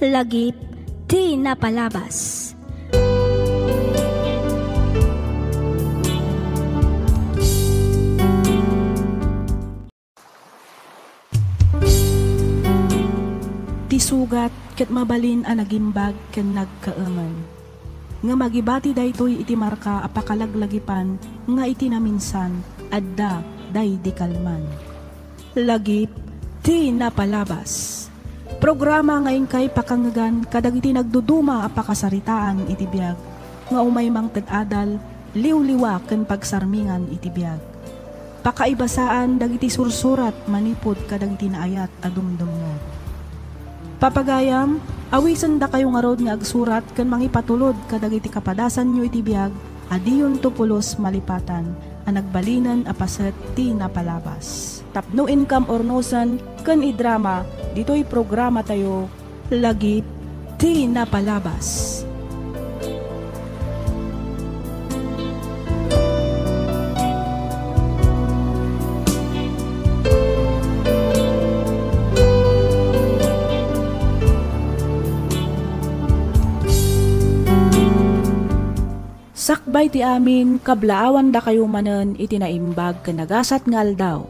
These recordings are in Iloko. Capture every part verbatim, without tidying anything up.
Lagip ti napalabas. Ti sugat ket mabalin a nagimbag ken nagkaemen. Ngem agibati daytoy iti marka a pakalaglagipan nga iti naminsan, adda daydi kalman. Lagip ti napalabas. Programa nga inkay pakangngegan kadagiti nagduduma a pakasaritaan iti biag nga umay mangted adal, liwliwa ken pagsarmingan iti biag. Pakaibasaan dagiti sursurat manipud kadagiti naayat a dumdumngeg. Papagayam, awisendakayo ngarud nga agsurat ken mangipatulod kadagiti kapadasanyo iti biag a diyonto pulos malipatan a nagbalinen a paset ti napalabas. Tapno inkam urnosen ken idrama ditoy programatayo, Lagip ti napalabas. Sakbay ti amin, kablaawandakayo manen iti naimbag ken nagasat nga aldaw.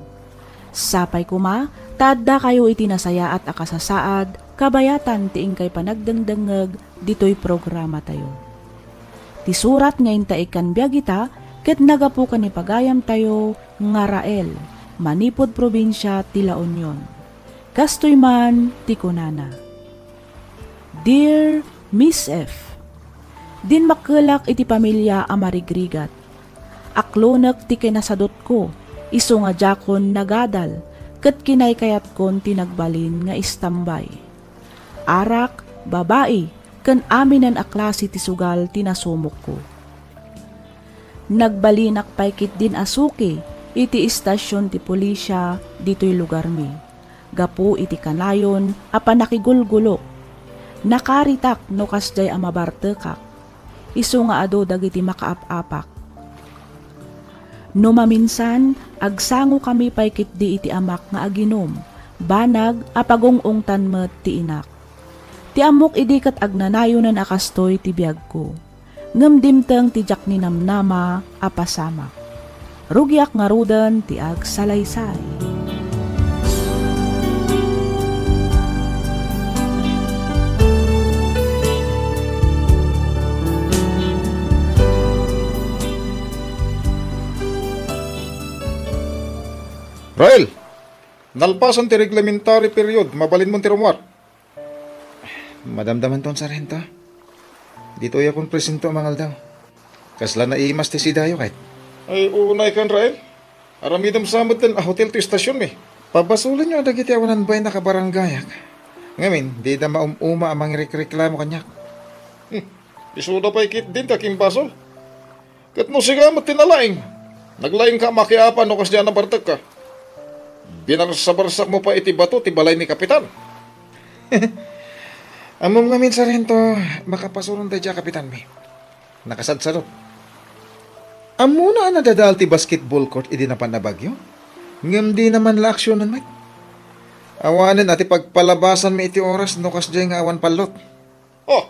Sapay koma ta addakayo iti nasayaat a kasasaad kabayatan ti inkay panagdengdengngeg ditoy programatayo. Ti surat nga intaig kan biag ita ket nagapu ken ni pagayamtayo nga Rael, manipud probinsia ti La Union. Kastoy man ti kunana, Dear Miss F, Dinmakkelak iti pamilia a marigrigat. Aklonek ti kinasadutko, isu nga diakon nagadal, ket kinaykayatkon ti nagbalin nga istambay. Arak, babai, ken aminen a klase ti sugal ti nasumokko. Nagbalinak pay ketdin a suki iti istasion ti pulisia ditoy lugarmi, gapu iti kanayon a pannakigulgulok. Nakaritak no kasdiay a mabartekak, isu nga adu dagiti makaap-apak. No maminsan, agsangokami pay ketdi iti amak nga aginum, banag a pagung-ungtan met ti inak. Ti ammok idi ket agnanayonen a kastoy ti biagko. Ngem dimteng ti diak ninamnama a pasamak. Rugiak ngaruden ti agsalaysay. Rael, nalpasan ti reglementary period, mabalinmon ti rummuar. Madamdamanton, Sarhento. Ditoyakon presento a mangaldaw. Kasla naimas ti sidayo, ket? Ay, unay kan, Rael. Aramidem sa met a hotel ti istasionmi. Pabasolenyo dagiti awan bain a kabarangayak. Ngamin, dida maum-uma a mangirikreklamo kaniak. Hmm. Isuda pay ketdin ti akimbasol. Ket no sika met ti nalaing, naglaingka a makiapa no kasdiay a nabartekka. Binarsabarsakmo pay iti bato ti balay ni Kapitan. Ammom ngamin, Sarhento, makapasurong daydiay a kapitanmi. Nakasadsadot. Ammona a nadadael ti basketball court idi napan a bagyo? Ngem dina man la aksionen met. Awanen a ti pagpalabasanmi iti oras no kasdiay nga awan pallot. Oh,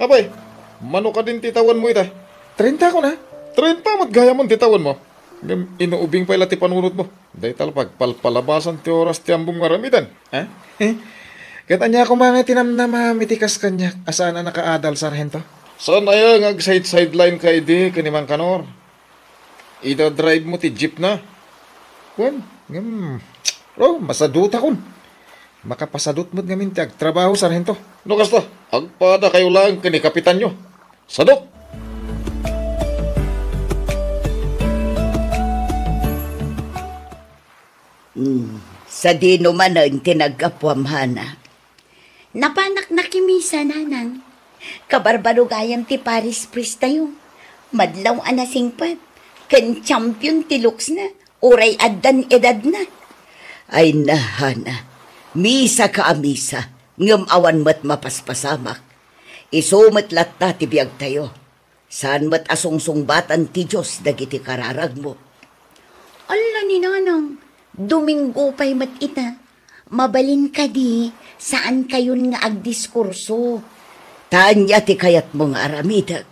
apay, mano kadin ti tawenmo ita? Treinta ko na. Treinta met gayam ti tawenmo. Ngem inuubing pay la ti panunotmo. Dayta la pagpalpalabasan ti oras ti ammom nga aramiden, ha? Ket ania koma nga ti namnamam iti kas kaniak a saan a nakaadal, Sarhento? Saan aya nga agsaid-sideline ka idi ken ni Mang Kanor? Ida drive mo ti jeep na? Wen, ngem, oh, masadutakon. Makapasadut met ngamin ti agtrabaho, Sarhento. No kasta, agpada kayo laeng ken ni kapitanyo. Sadut! Hmm, sadino manen ti naggapuam, Hana? Napanak nakimisa, Nanang. Kabarbaro gayam ti Paris Priest tayo. Madlaw a nasingpet, ken champion ti looks na, uray addan edadna. Ay, nahana, misa ka a misa, ngem awan met mapaspasamak. Isu met latta ti biagtayo. Saan met a sungsungbatan ti Dios dagiti kararagmo. Alla ni Nanang, Domingo pay met ita. Mabalin kadi, saankayon nga agdiskurso. Ta ania ti kayatmo nga aramidek?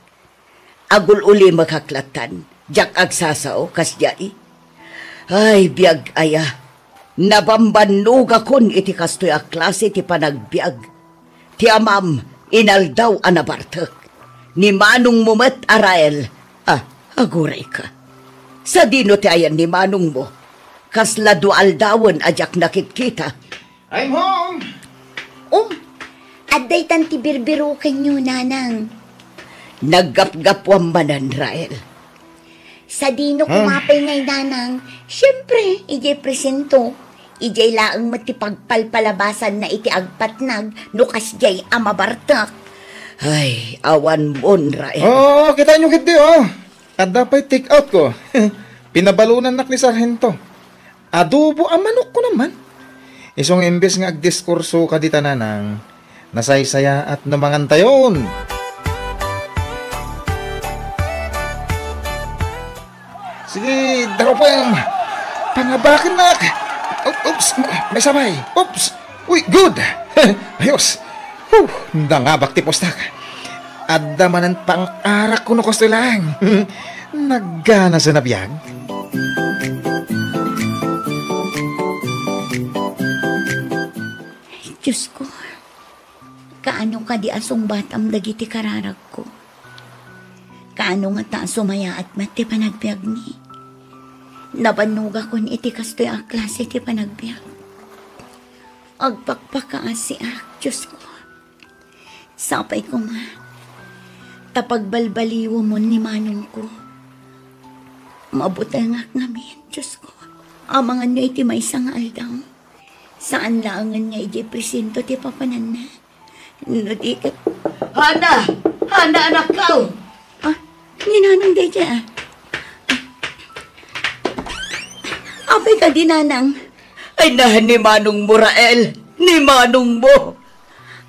Agul-ulimek ak lattan, diak agsasao, kasdiay? Ay, biag aya, nabambannogakon iti kastoy a klase ti panagbiag. Ti amam, inaldaw a nabartek. Ni manongmo met a Rael, ah, agurayka. Sadino ti ayan ni manongmo? Kasla dua aldawen a diak nakitkita. I'm home! Um, adda itan ti birbirukenyo, nanang. Naggapgapuam manen, Rael. Sadino Hmm. kumapay ngay, nanang? Siyempre, idiay presento. Idiay laeng met ti pagpalpalabasanna iti agpatnag no kasdiay a mabartek. Ay, awan mon, Rael. Oo, kitaenyo ketdi, oh. Adda pay take out ko. Pinabalonannak ni Sargento. Adobo a manok ko naman. Isu nga imbes nga agdiskurso ka dita, nanang, nasaysayaat no mangantayon. Sige, darupem. Pangabakennak. O-, oops, may sabay. Oops. Uy, good. Ayos. Huh, nangabak ti puostak. Adda manen pang-arak kuno kastoy laeng. Naggana sa nabiag. Diyos ko, kaano kadi a sungbatam dagiti kararagko? Kaano ngata a sumayaat met ti panagbiagmi? Nabannogakon iti kastoy a klase ti panagbiag. Agpakpakaasiak, Diyos ko. Sapay koma, ta pagbalbaliwemon ni manongko. Mabutengak ngamin, Diyos ko. Amangan no iti maysa nga aldaw. Saan laengen nga idiay presento ti papananna. No di ket Hana! Hana, anakko! Ah, ni Nanang daydiay, ah. Apay kadi, Nanang? Ay, na, ni manongmo, Rael. Ni manongmo.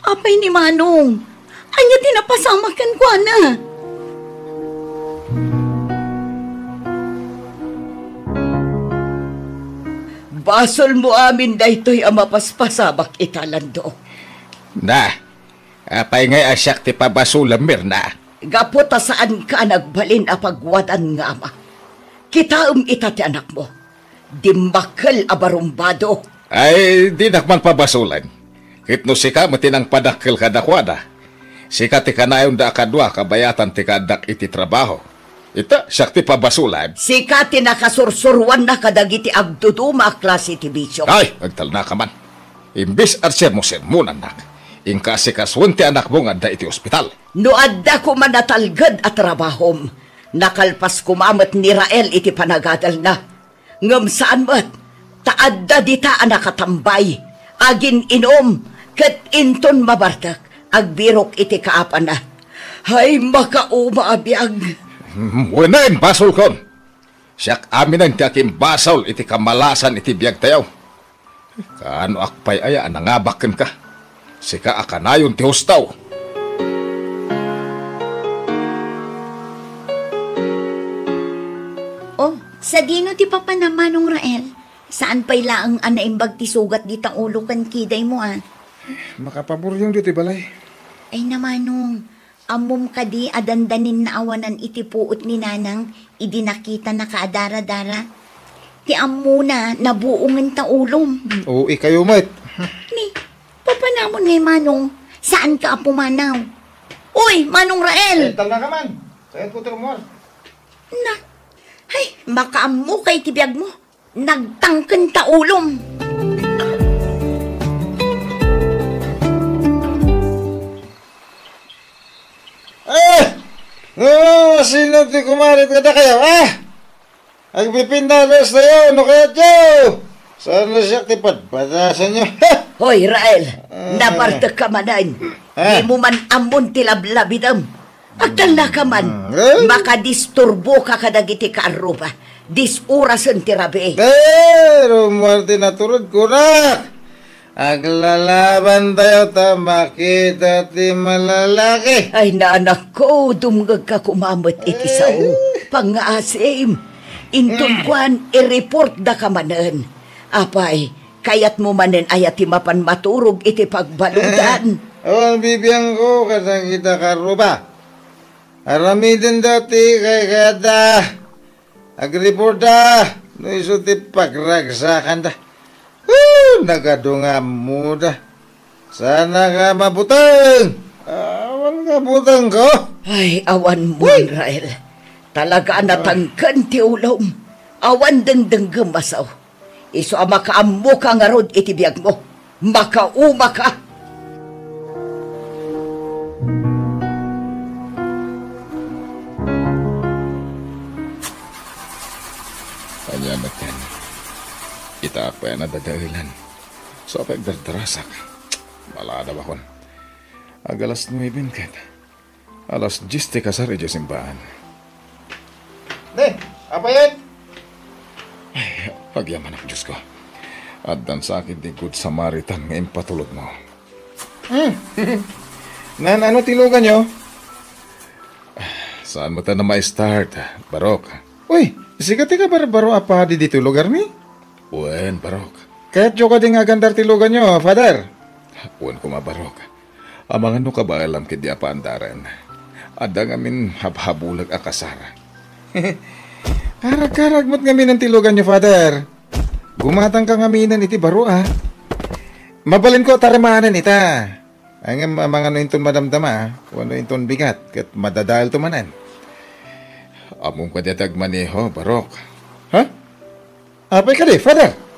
Apay ni Manong? Ania ti napasamak kenkuana? Basolmo amin daytoy a mapaspasamak ita, Lando. Na, apay ngay a siak ti pabasolam, Mirna? Gapu ta saanka a nagbalin a pagwadan nga ama. Kitaem ita ti anakmo. Dimmakkel a barumbado. Ay, dinak man pabasolan. Ket no sika met ti nangpadakkel kadakuada, sika ti kanayonda a kadua kabayatan ti kaaddak iti trabaho. Ita, siak ti pabasolan. Sika ti nakasursuroanna kadagiti agduduma a klase ti bisio. Ay, agtalnaka man. Imbes a sermo-sermonannak, inka asikasuen ti anakmo nga adda iti ospital. No adda koma natalged a trabahom, nakalpas koma met ni Rael iti panagadalna. Ngem saan met, ta adda dita a nakatambay, agin-inum, ket inton mabartek, agbirok iti kaapana. Hay, makauma a biag! Wen, basolkon. Siak aminen ti akimbasol iti kamalasan iti biagtayo. Kaanoak pay aya a nangabak kenka? Sika a kanayon ti husto. Oh, sadino ti papanam, Manong Rael? Saan pay laeng a naimbag ti sugat dita ulo ken kidaymo, a? Makapaburiong ditoy balay. Ay, Manong, ammom kadi a dandanin naawanan iti puot ni Nanang idi nakitana ka a dara-dara? Ti ammona, nabuongen ta ulom. Oo, ikayo met. Ni, papanamon ngay, Manong, saanka a pumanaw? Uy, Manong Rael! Eh, talna ka man. Kayat ko ti rumuar. Na, ay, makaammo kay ti biag mo. Nagtangken ta ulom. Ah! Ah, sino ti kumarit kadakayo, ah? Agpipindalas tayo, no kayatyo? Saan na siya ti padpadasanyo? Hoy, Rael, Ah. nabartek ka manen. Ah. Di mo man ammon ti lablabidem. Agtalna ka man, Mm, eh? makadisturbo ka kadagiti kaarruba. Dis-orasen ti rabii. Eh, rumuar ti naturod, kunak! Aglalaban tayo ta makita ti malalaki. Ay, naanakko, dumngeg ka koma met iti Eh? sao. Pangngaasim. Inton Mm. kuan, i-report da ka manen. Apay, Kayatmo manen aya ti mapan maturog iti pagbaludan? Awan bibiangko kadagita karuba. Aramidenda ti kaykayatda. Agriporta no isu ti pagragsakanda. Woo! Nagadu nga ammoda. Saan a mabuteng. Awan nga butengko. Ay, awan mo, Rael. Talaga a natangken ti ulom. Awan dengdenggem a sao. Isu a makaammoka ngarud iti biagmo. Makaumaka! Ania met ken? Itaak pay a nadadaelan. Sa pay agdardarasak. Maladawakon. Ag-alas nuebe ket. Alas dies ti kasar idiay simbaan. Ne, apay ket? Ay, agyamanak, Diosko. Addan sa akin ti Good Samaritan nga impatulodmo. Hmm. Ngan, ano ti luganyo? Saan met a ma-start, Barok? Uy, sika ti kabarbaro a padi ditoy lugarmi? Wen, Barok. Kayatyo kadi nga agandar ti luganyo, Father? Wen koma, Barok. Amangan no kabaelam ketdi a paandaren. Adda ngamin habhabulag a kasar. Karagkarag met ngamin ti luganyo, Father. Gumatangka ngamin iti baro, a. Mabalinko a tarimanen ita. Ngem amangan no inton madamdama, wenno inton bigat, ket madadaelto manen. Ammom kadi a ti agmaneho, Barok? Ha? Apay kadi, Father?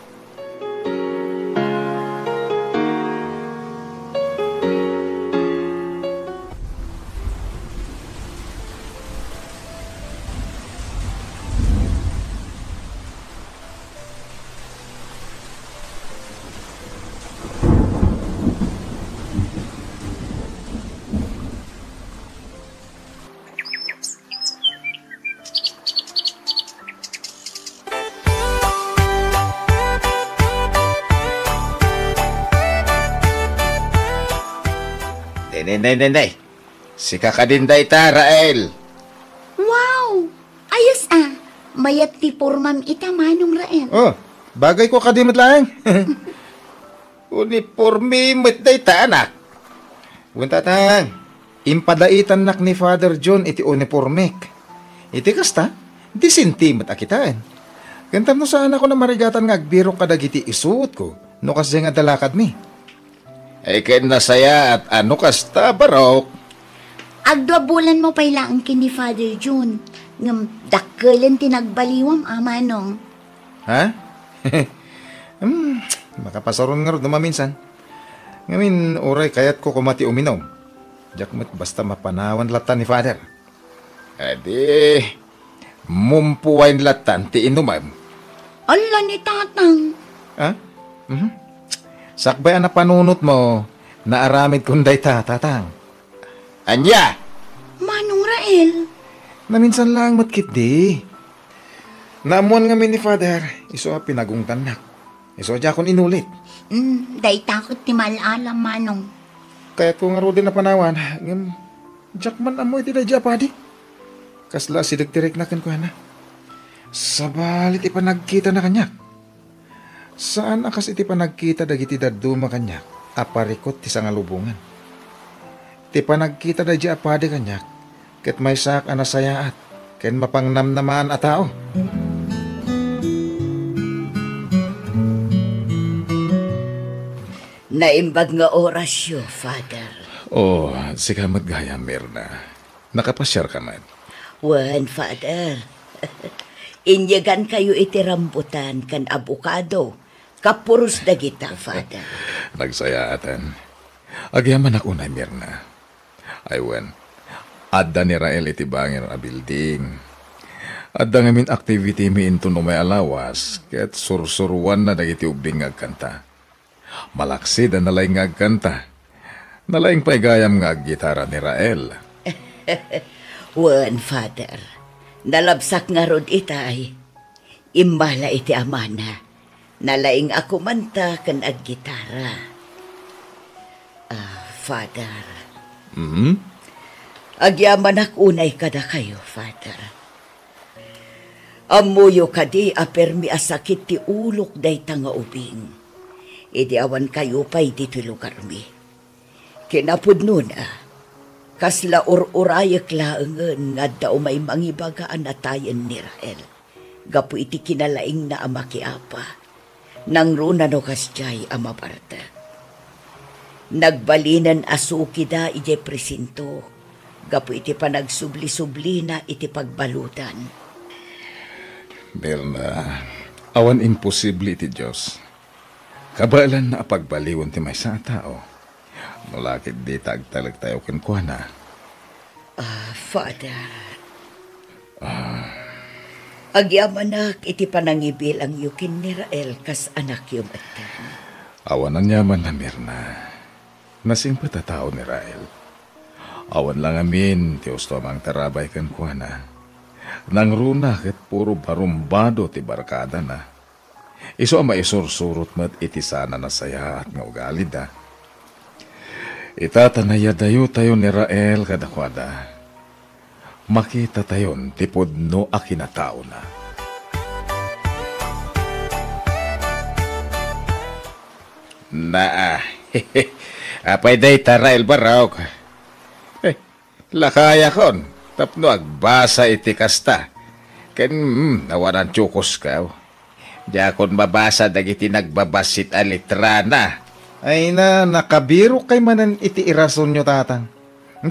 Day, day, day, day, day. Sika kadin dayta, Rael. Wow! Ayos a. Mayat ti pormam ita, Manong Rael. Oh, bagayko kadi met laeng. Uniporme met dayta, anak. Wen, Tatang, impadaitannak ni Father John iti unipormek. Iti kasta, disente met a kitaen. Ken tapno saanakon a marigatan nga agbirok kadagiti isuotko no kasdiay nga adda lakadmi. Ay, ken nasayaat a no kasta, Barok. Agdua bulanmo pay laeng ken ni Father John, ngem dakkelen ti nagbaliwam, a Manong. Ha? Hmm, makapasaron ngarud no maminsan. Ngamin, uray kayatko koma ti uminom. Diak met basta mapanawan latta ni Father. Adi, mumpuwain lattan ti inumem. Ala ni Tatang. Ha? Mhm. Sakbay a napanunotmo, naaramidkon dayta, Tatang. Ania? Manong Rael. Naminsan laeng met ketdi. Naammuan ngamin ni Father, isu a pinagungtannak. Isu a diakon inulit. Mm, dayta ket ti mal-alam, Manong. Kayatko ngaruden a panawan, ngem diak man ammo iti daydiay a padi. Kasla asideg ti rikna kenkuana. Sabali ti panagkitana kaniak. Saan a kas iti panagkita dagiti dadduma kaniak a parikut ti sangalubongan. Ti panagkita daydiay a padi kaniak ket maysaak a nasayaat ken mapangnamnamaan a tao. Naimbag nga orasyo, Father. Oh, sika met gayam, Mirna. Nakapasiarka met? Wen, Father. Inyegankayo iti rambutan ken abokado. Kapuros dagita, Father. Nagsayaaten. Agyamanak unay, Mirna. Ay wen, adda ni Rael iti bangir a building. Adda ngamin activity mi inton umay a lawas, ket sursuroanna dagiti ubbing nga agkanta. Malaksid a nalaing nga agkanta. Nalaing pay gayam nga aggitara ni Rael. Wen, Father. Nalabsak ngarud itay. Immala iti amana. Nalaing a kumanta ken aggitara. Ah, Father. Mhm. Agyamanak unay kadakayo, Father. Ammoyo kadi a permi a sakit ti ulok dayta nga ubing. idi awan kayo pay ditoy lugarmi. Kinapudnona, kasla ur-urayek laengen nga adda umay mangibaga a natayen ni Rael gapu iti kinalaingna a makiapa, nangruna no kasdiay a mabartek. Nagbalinen a sukida idiay presinto gapu iti panagsubli-sublina iti pagbaludan. Mirna, awan imposible iti Dios. Kabaelanna a pagbaliwen ti maysa a tao. No la ket dita agtalektayo kenkuana. Ah, Father. Ah. Agyamanak iti panangibilangyo ken ni Rael kas anakyo metten. Awan aniamanna, Mirna. Nasingpet a tao ni Rael. Awan la ngamin ti usto a mangtarabay kenkuana. Nangruna ket puro barumbado ti barkadana. Isu a maisursurot met iti saan a nasayaat nga ugalida. Ita ta nayadayotayo ni Rael kadakuada, makitatayon ti pudno a kinataona. Naa, apay dayta, Rael Barok? Eh, lakayakon tapno agbasa iti kasta. Ken, mm, awanan tiokoskaw. Diakon mabasa dagiti nagbabassit a letrana. Ay na, nakabirok kay manen iti irasonyo, Tatang.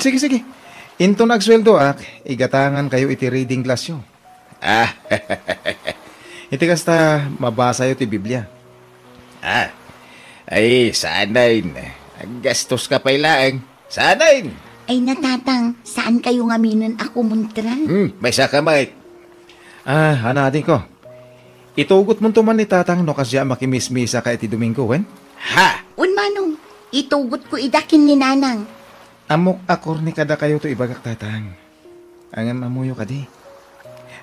Sige, sige. Inton agsueldoak, igatangan kayo iti reading classyo. Ah, iti kasta, mabasayo ti Biblia. Ah, ay, saanen. Aggastoska pay laeng. Saanen. Ay na, Tatang, saan kayo ngaminen a kumontra? Hmm, maysa ka met. Ah, ano, adingko? Itugotmonto man ni Tatang no kasdiay a makimismisaka iti Domingo, wen? Ha? Wen, Manong, itugotko ida ken ni Nanang. Ammok a korni kadakayo to ibagak, Tatang. Ngem ammoyo kadi,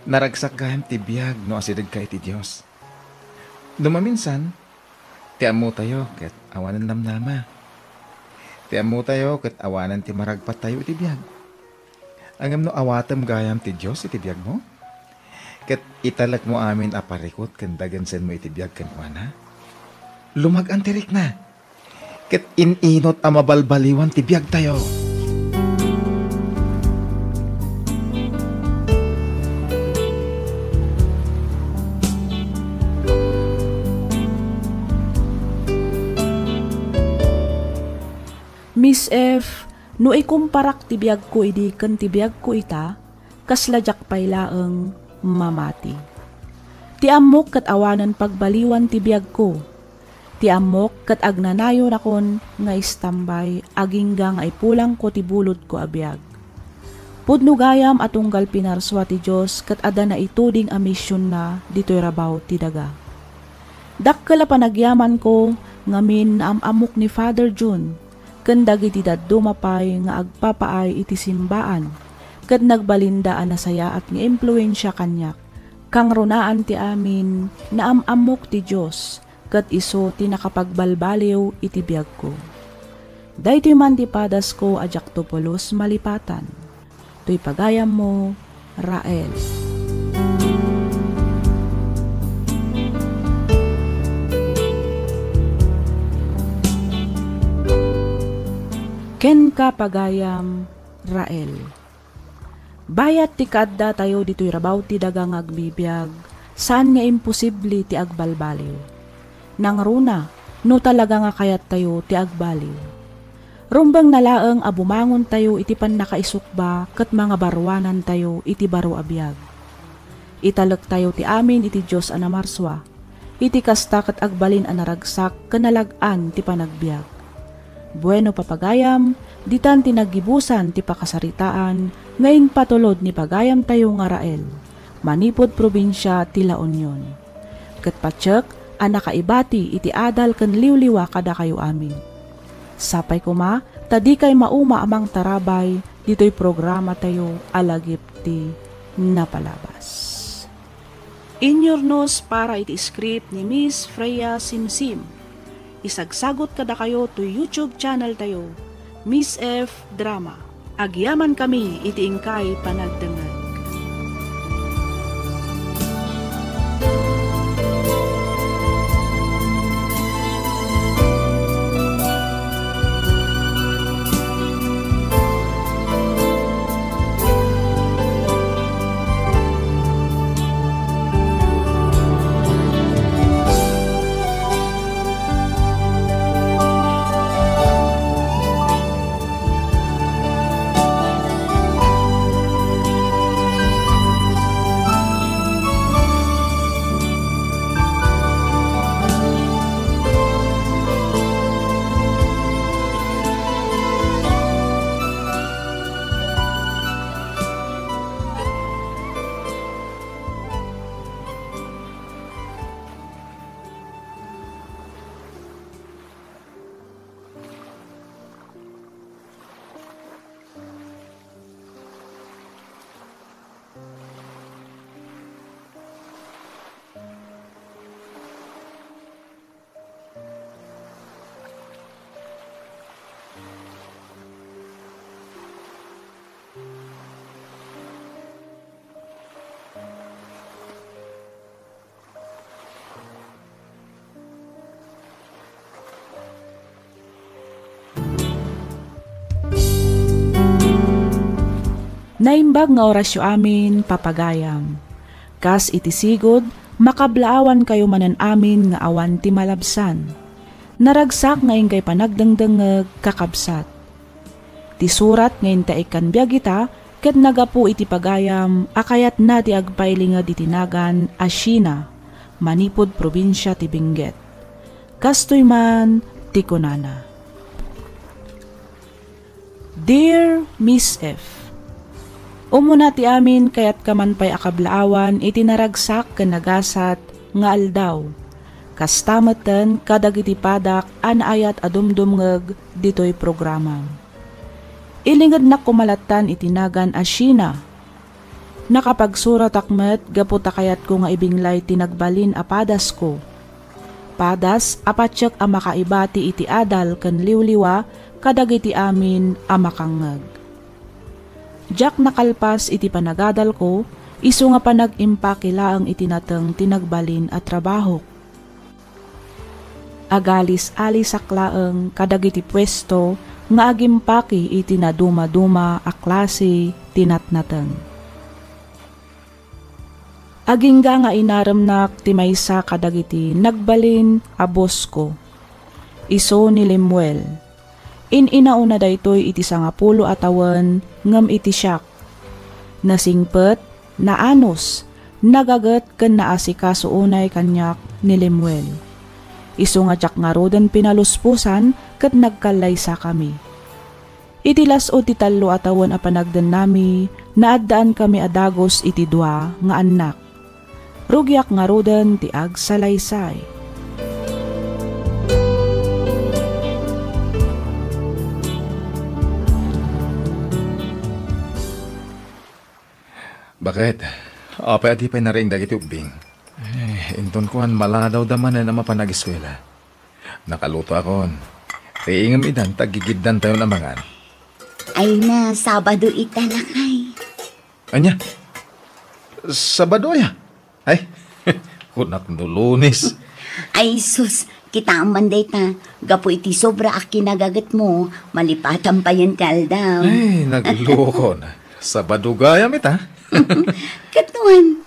naragsak gayam ti biag no asidegka iti Dios. No maminsan, ti ammotayo ket awanen namnama. Ti ammotayo ket awanen ti maragpattayo iti biag. Ngem no awatem gayam ti Dios iti biagmo, ket italekmo amin a parikut ken dagensenmo iti biag kenkuana, lumag-an ti rikna, ket in-inut a mabalbaliwan ti biagtayo. Miss F, no ikumparak ti biagko idi ken ti biagko ita, kasla diak pay laeng mamati. Ti ammok ket awanen pagbaliwan ti biagko. Ti ammok ket agnanayonakon nga istambay agingga nga ipulangko ti bulodko a biag. Pudno gayam a tunggal pinarsua ti Dios ket adda naituding a misionna ditoy rabaw ti daga. Dakkel a panagyamanko ngamin naam-ammok ni Father Jun ken dagiti dadduma pay nga agpapaay iti simbaan ket nagbalinda a nasayaat nga impluensia kaniak. Kangrunaan ti amin, naam-ammok ti Dios, ket isu ti nakapagbalbaliw iti biagko. Daytoy man ti padasko a diakto pulos malipatan. Toy pagayammo, Rael. Kenka, pagayam, Rael. Bayat ti kaaddatayo ditoy rabaw ti daga nga agbibiag, saan nga imposible ti agbalbaliw. Nangruna, no talaga nga kayattayo ti agbaliw. Rumbengna laeng a bumangontayo iti pannakaisukba ket mangabaruanantayo iti baro a biag. Italektayo ti amin iti Dios a namarsua. Iti kasta ket agbalin a naragsak ken nalag-an ti panagbiag. Bueno, papagayam, ditan ti naggibusan ti pakasaritaan nga impatulod ni pagayamtayo nga Rael, manipud probinsia ti La Union. Ket patiek a nakaibati iti adal ken liwliwa kadakayo amin. Sapay koma ta dikay mauma a mangtarabay ditoy programatayo a Lagip ti Napalabas. Inyurnos para iti script ni Miss Freya Simsim. Isagsagot kadakayo toy YouTube channel tayo, Miss F Drama. Agyamankami iti inkay panagdengngeg. Naimbag nga orasyo amin, papagayam. Kas iti sigud, makablaawankayo manen amin nga awan ti malabsan. Naragsak nga inggay panagdengdengngeg, kakabsat. Ti surat nga intaikkan biag ita ket nagapu iti pagayam a kayatna ti agpailinged iti nagan a Sheena manipud probinsia ti Benguet. Kastoy man ti kunana. Dear Miss F, umuna ti amin, kayatka man pay a kablaawan iti naragsak ken nagasat nga aldaw. Kasta metten kadagiti padak a naayat a dumdumngeg ditoy programam. Ilingednak koma lattan iti nagan a Sheena. Nakapagsuratak met gapu ta kayatko nga ibinglay ti nagbalin a padasko. Padas a patiek a makaibati iti adal ken liwliwa kadagiti amin a makangngeg. Diak nakalpas iti panagadalko, isu nga panag-impaki laeng iti nateng ti nagbalin a trabahok. Agalis-alisak laeng kadagiti puesto nga agimpaki iti nadumaduma a klase ti natnateng. Agingga nga inaremnak ti maysa kadagiti nagbalin a bosko. Isu ni Lemuel. In-inauna daytoy iti sangapulo a tawen ngem iti siak. Nasingpet, naanus, nagaget ken naasikaso unay kaniak ni Lemuel. Isu nga diak ngaruden pinalusposan ket nagkallaysakami. Iti las-ud ti tallo a tawen a panagdennami, naaddaankami a dagus iti dua nga annak. Rugiak ngaruden ti agsalaysay. Baket, apay a di pay nariing dagiti ubbing? Eh, inton kuan, maladawda manen a mapan ageskuela. Nakalutoakon. Riingem idan ta aggigiddantayon a mangan. Ay na, Sabado ita, lakay. Ania? Sabado aya? Ay, kunak no Lunes. Ay, sus, kitaem man dayta, gapu iti sobra a kinagagetmo, malipatan payen ti aldaw. Ay, naglukon. Sabado gayam ita. Ket wen,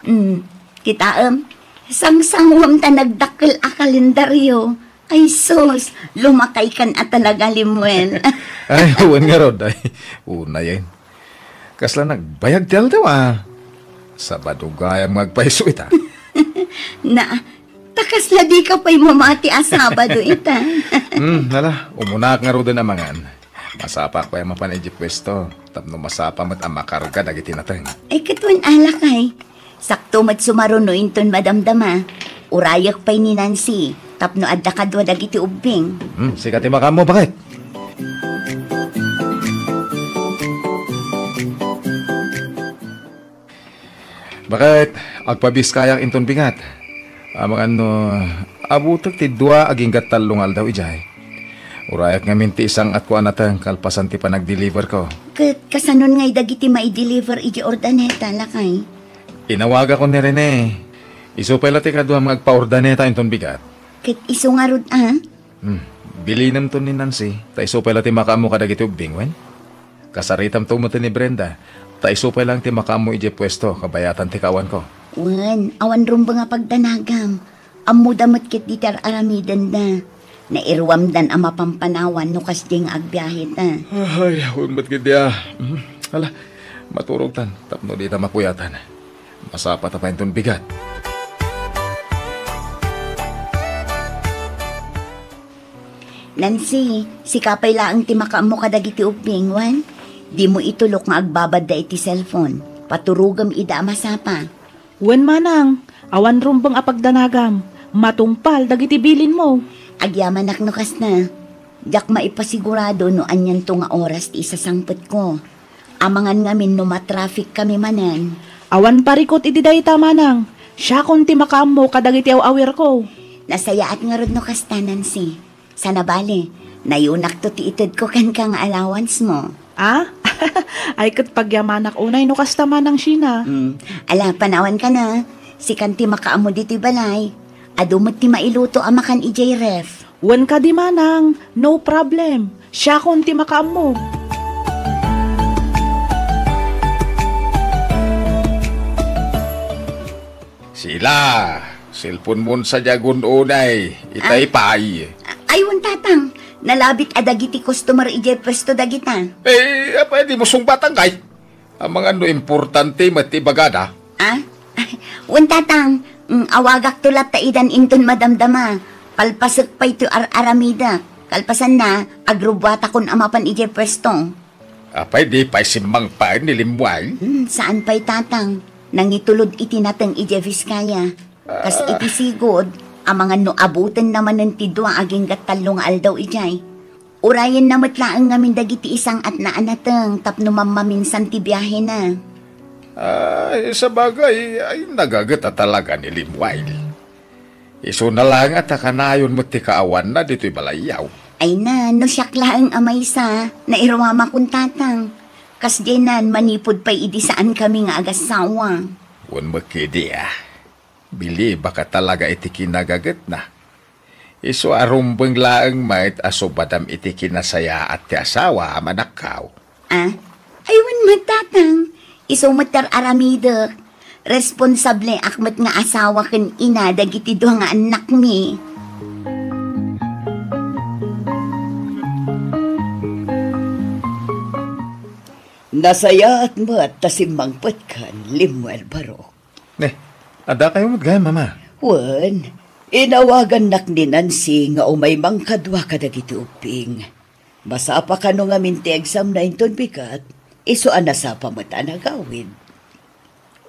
mm, kitaem, sangsanguem ta nagdakkel a kalendario. Ay sus, lumakaykan a talaga, Lemuel. Ay, wen ngarud, ay, unayen. Kasla nagbayag ti aldaw, a. Sabado gayam nga agpayso ita. Na, ta kasla dika pay mamati a Sabado ita. Hmm, ala, umunaak ngaruden a mangan. Masapaak pay a mapan idiay puesto, tapno masapa met a makarga dagiti nateng. Ay, ket wen a lakay. Sakto met sumaruno inton madamdama. Urayek pay ni Nancy, tapno adda kadua dagiti ubbing. Hmm, sika ti makaammo, baket. Baket, agpabiskayak inton bigat. Amangan no, abutek ti dua agingga tallo nga aldaw idiay. Urayek ngamin ti isang-atko a nateng kalpasan ti panagdeliverko. Ket kasanon ngay dagiti maideliver idiay Urdaneta, lakay? Inawagakon ni Rene. Isu pay la ti kaduam nga agpa-Urdaneta inton bigat. Ket isu ngarud a? Hmm. Bilinemto ni Nancy, ta isu pay la ti makaammo kadagiti ubbing, wen? Kasaritamto met ni Brenda, ta isu pay laeng ti makaammo idiay puesto kabayatan ti kaawanko. Wen, awan rumbeng a pagdanagam. Ammoda met ketdi ti ar-aramidenda. Nairuamdan a mapampanawan no kasdiay nga agbiaheta. Ay, wen met ketdi a. Hmm. Ala, maturogtan, tapno dita mapuyatan. Masapata pay inton bigat. Nancy, sika pay laeng ti makaammo kadagiti ubbing, wen? Dimo itulok nga agbabadda iti cellphone. Paturogem ida a masapa. Wen, manang, awan rumbeng a pagdanagam. Matungpal dagiti bilinmo. Agyamanak no kasta. Diak maipasigurado no anianto nga oras ti isasangpetko. Amangan ngamin no matraffic kami manen. Awan parikut iti dayta, manang. Siakon ti makaammo kadagiti aw-awirko. Nasayaat ngarud no kasta, Nancy. Sana bale, nayunakto ti itedko kenka nga allowance mo. Ah? Ay, ket pagyamanak unay no kasta, manang Sheena. Hmm. Ala, panawanka na. Sikan ti makaammo ditoy balay. Adu met ti mailuto a makan idiay ref. Wen kadi, manang, no problem. Siakon ti makaammo. Sila, cellphone mon sa diagun unay, itay Ah. pay. Ay, wen, Tatang. Nalabit a dagiti customer idiay pwesto dagita. Eh, apay di mo sungbatangkay? Amangan no importante met ti ibagada. Ah? Wen, Tatang. Mm, awagakto latta idan inton madamdama. Palpasek pay ti ar-aramidek. Kalpasanna, agrubbuatakon a mapan idiay pwesto. Apay di pay simmangpet ni Lemuel? Hmm, saan pay, Tatang. Nangitulod iti nateng idiay Vizcaya. Kas Ah. iti sigud, amangan no abutenna manen ti dua agingga tallo nga aldaw idiay. Urayenna met laeng ngamin dagiti isang-atna a nateng tapno mammaminsan ti biahena. Ay, sabagay, ay, nagaget a talaga ni Lemuel. Isuna laeng a ta kanayon met ti kaawanna ditoy balayyo. Ay na, no siak laeng a maysa, nairuamakon, Tatang. Kasdiay nan, manipud pay idi saankami nga agassawa. Wen met ketdi, ah. Bilibak a talaga iti kinagagetna. Isu a rumbeng laeng met a subadam iti kinasayaat ti asawa a manakkaw. Ah? Ay, wen met, Tatang. Isu met ti ar-aramidek. Responsabliak met nga asawa ken ina dagiti dua nga annakmi. Nasayaat met ta simmangpetkan, Lemuel Barok. Ne, addakayo met gayam, Mama? Wen, inawagannak ni Nancy nga umay mangkadua kadagiti ubbing. Masapa kano ngamin ti examna inton bigat, isu a nasapa met a nagawid.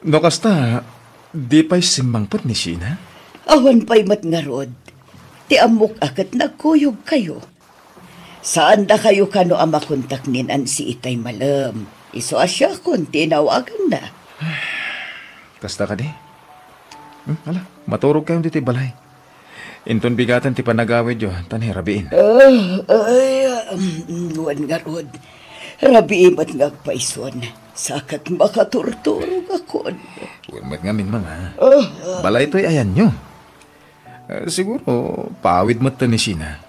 No kasta, di pay simmangpet ni Sheena? Awan pay met ngarud. Ti ammok a ket nagkuyogkayo. Saandakayo kano a makontak ni Nancy itay malem. Isu a siakon ti inawaganna. Kasta kadi? Hmm, ala, maturogkayon ditoy balay. Inton bigaten ti panagawidyo, ta ni rabiin. Ah, ay, um, wen ngarud. Rabii met nga agpayson. Sa ket makaturturogakon. Wen met ngamin, Mama. Ah, ah. Balay toy ayanyo. Eh, siguro, paawid met ni Sheena.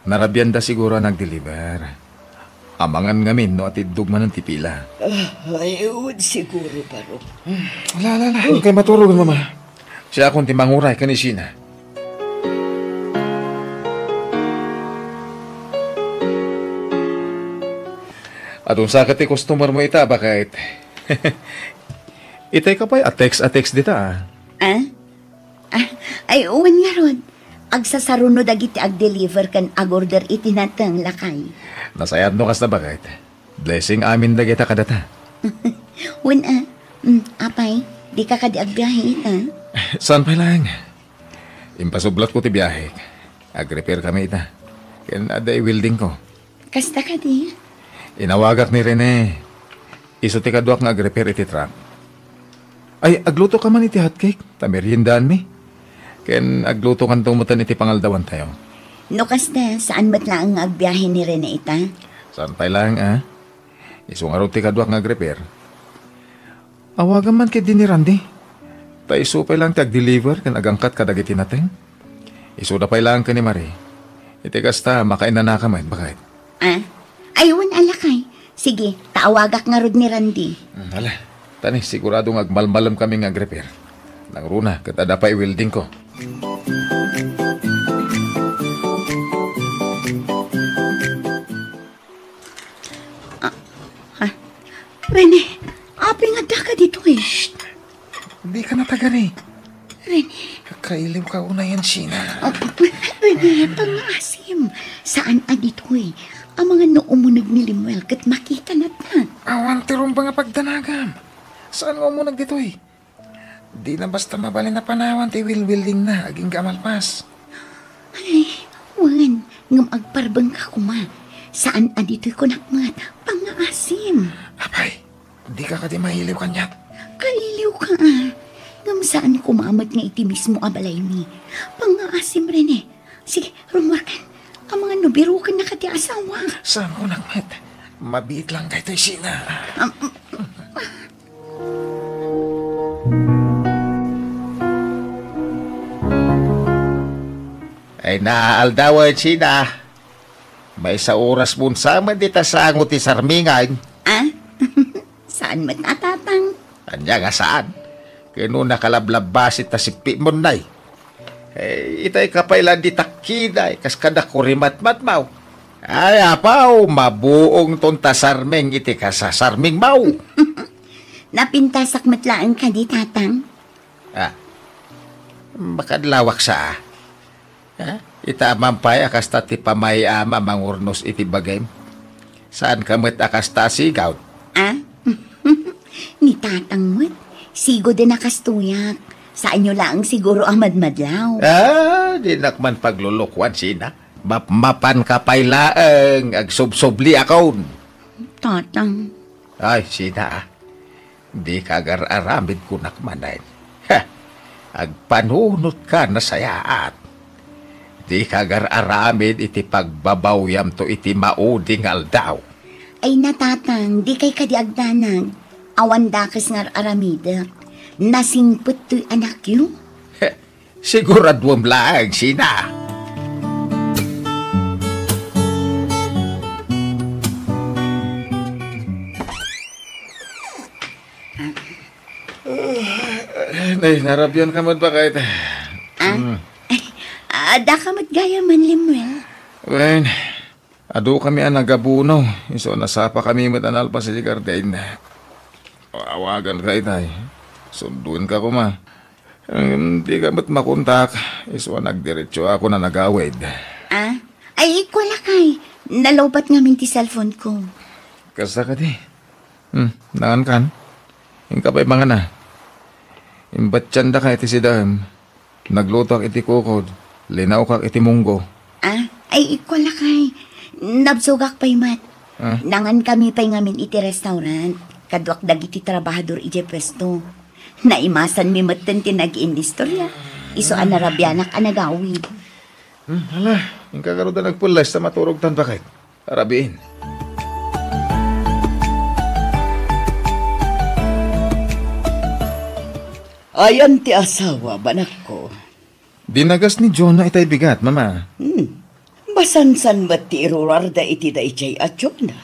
Narabianda siguro a nag-deliver. Amangan ngamin no atiddog manen ti pila. Ah, ay, wen siguro, Barok. Hmm, ala, ala, ala. Kay maturog, Mama. Siakon ti manguray ken ni Sheena. Adun sa ket ti customer mo ita, baket. Itay ka pay a text a text dita, ah. Ah? Ah, ay, wen ngarud. Agsasaruno dagiti ag-deliver ken ag-order iti nateng, lakay. Nasayaat no kasta, baket. Blessing amin dagita kadata. Wen, ah. Mm, apay, dika kadi agbiahe ita? Saan pay laeng? Impasublatko ti biahek. Ag-repair kami ita. Ken adda i-weldingko. Kasta kadi? Inawagak ni Rene. Isu ti kaduak nga ag-repair iti truck. Ay, agluto ka man iti hotcake, ta meriendaanmi. Ken agluto kanto metten iti pangaldawantayo. No kasta, saan met laeng nga agbiahe ni Rene ita? Saan pay laeng, ah? Isu ngarud ti kaduak nga ag-repair. Awagam man ketdi ni Randy. Ta isu pay laeng ti ag-deliver ken agangkat kadagiti nateng. Isuda pay laeng ken ni Marie. Iti kasta, makainanaka met, baket. Ah? Ay, wen, lakay. Sige, ta awagak ngarud ni Randy. Hmm, ala. Ta ni, sigurado nga agmalmalem kami nga ag-repair. Nangruna, ket adda pay weldingko. Ah, ha? Rene, apay nga addaka ditoy? Shh! Dika natagari. Rene. Kailiwka unayen, Sheena. Oh, Rene, pangngaasim. Saan a ditoy? Amangan no umuneg ni Lemuel ket makitana ta. Awan ti rumbeng a pagdanagam. Saan nga umuneg ditoy? Dina basta mabalin a panawan ti wilwildingna agingga a malpas. Ay, wen, ngem agparbengka koma. Saan a ditoy kunak met, pangngaasim. Apay, dika kadi mailiw kaniak? Kailiwka, ah. Ngem saan koma met nga iti mismo a balaymi. Pangngaasim, Rene. Sige, rummuarkan. Amangan no birokennaka ti asawa. Saan kunak met. Mabiit lang daytoy, Sheena. Um, Ay, naaldaw, Sheena. Maysa oras mon sa met dita sango ti sarmingan. Ah? Saan met a, Tatang? Ania nga saan? Ken no nakalablabasit ta sippimon nay. Eh, itay ka pay la di takkiday, kas kada kurimatmatmaw. Ay, apaw, mabuong ton ta sarming iti kasasarming maw. Napintasak met laeng kadi, Tatang? Ah, makadlawak sa, ah. Ha? Ita a mampay a kasta ti pamay-am a mangurnos iti bagim. Saan ka met a kasta a sigawd? Ah? Ni Tatang met, sigoden a kastoyak. Saanyo laeng siguro a madmadlaw. Ah, dinak man paglulukuan, Sina. Mapmapan ka pay laeng, agsubsubli akon. Tatang. Ay, Sina, ah. Dika agar-aramid kunak manen. Ha! Agpanunot ka nasayaat. Dika agar-aramid iti pagbabawyamto iti maudi nga aldaw. Ay, Tatang, dikay kadi agdanag. Awan dakes nga ar-aramidek. Nasingpet toy anakyo. Siguraduem laeng, Sina. Nay, narabian ka met, Baket? Ah? Mm. Ay, adda ka met gayam, Lemuel? Wen, adu kami a nagabuno, isu a nasapa kami met a nalpas iti garden. Awagan ka itay. Sunduen ka koma. Ngem dika met makontak, isu a nagdiretso ako a nagawid. Ah? Ay, ikua lakay. Nalowbat ngamin ti cellphone ko. Kasta kadi? Hmm, nangan kan? Inka pay mangana. Imbatiandaka iti sidaem. Naglutoak iti kukod, linawkak iti munggo. Ah, ay, ikua lakay. Nabsogak pay met. Ah? Nangan kami pay ngamin iti restaurant. Kaduak dagiti trabahador idiay puesto. Naimasanmi metten ti nag-inistorya. Isu a narabianak a nagawid. Hmm, hala, inka garud a nagpulles ta maturogtan, Baket. Arabiin. Ayan ti asawa, anakko. Dinagas ni Jonah itay bigat, Mama. Hmm. Masansan met ti irurarda iti daydiay a Jonah.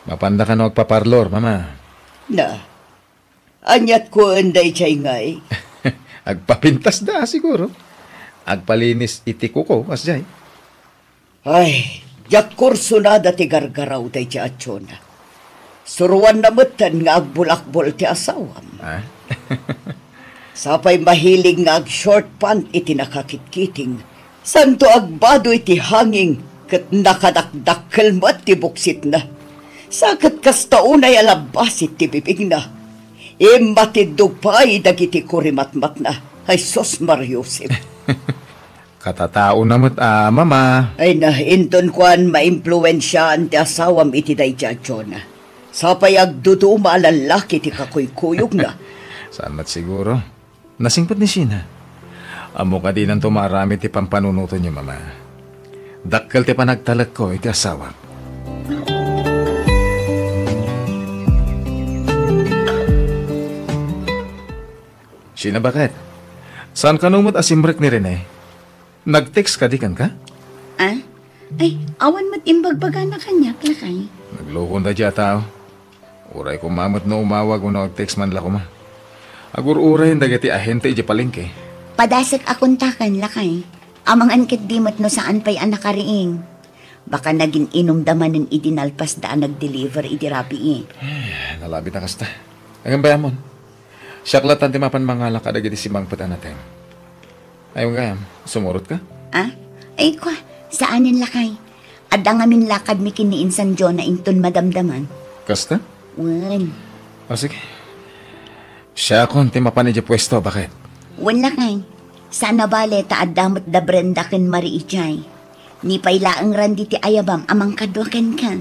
Mapanda kano agpaparlor, Mama? Na, aniat ko enda idiay ngay? Agpapintas da, siguro. Agpalinis iti kuko, kasdiay. Ay, diak kursunada ti gargaraw daydiay a Jonah. Suroanna metten nga agbulakbol ti asawam. Ah? Sapay mahilig nga ag-short pant iti nakakitkiting, santo agbado iti hanging ket nakadakdakkel met ti buksitna. Sa ket kasta unay a labbasit ti bibigna. Immatiddog pay dagiti kurimatmatna. Ay, sus, Maryosep. Katataona met a, Mama. Ay na, inton kuan, maimpluensiaan ti asawam iti daydiay a Jonah. Sapay agduduma a lallaki ti kakuykuyogna. Saan met siguro? Nasingpet ni Sheena. Ammok a dinanto maaramid ti pampanunotenyo, Mama. Dakkel ti panagtalekko iti asawak. Sheena, baket? Saan kano met a simrek ni Rene? Nag-text kadi kenka? Ah? Ay, awan met imbagbagana kaniak, lakay. Naglukon daydiay a tao. Uray koma met no umawag wenno ag-text man la koma. Agur-urayen dagiti ahente idiay palengke. Padasek a kontaken, lakay. Amangan ketdi met no saan pay a nakariing. Baka nagin-inumda manen idi nalpasda a nag-deliver idi rabii. Ay, nalabit a kasta. Agin bay-amon. Siak latta ti mapan mangala kadagiti simangpet a natem. Ay, gayam, sumurotka? Ah? Ay, kua, saanen lakay. Adda ngamin lakadmi ken ni Insan Jonah inton madamdaman. Kasta? Wen. O, sige. Siakon ti mapan idiay puesto, baket? Wen lakay. Saan a bale ta adda met da Brenda ken Marie idiay. Ni pay laeng Randy ti ayabam a mangkadua kenka.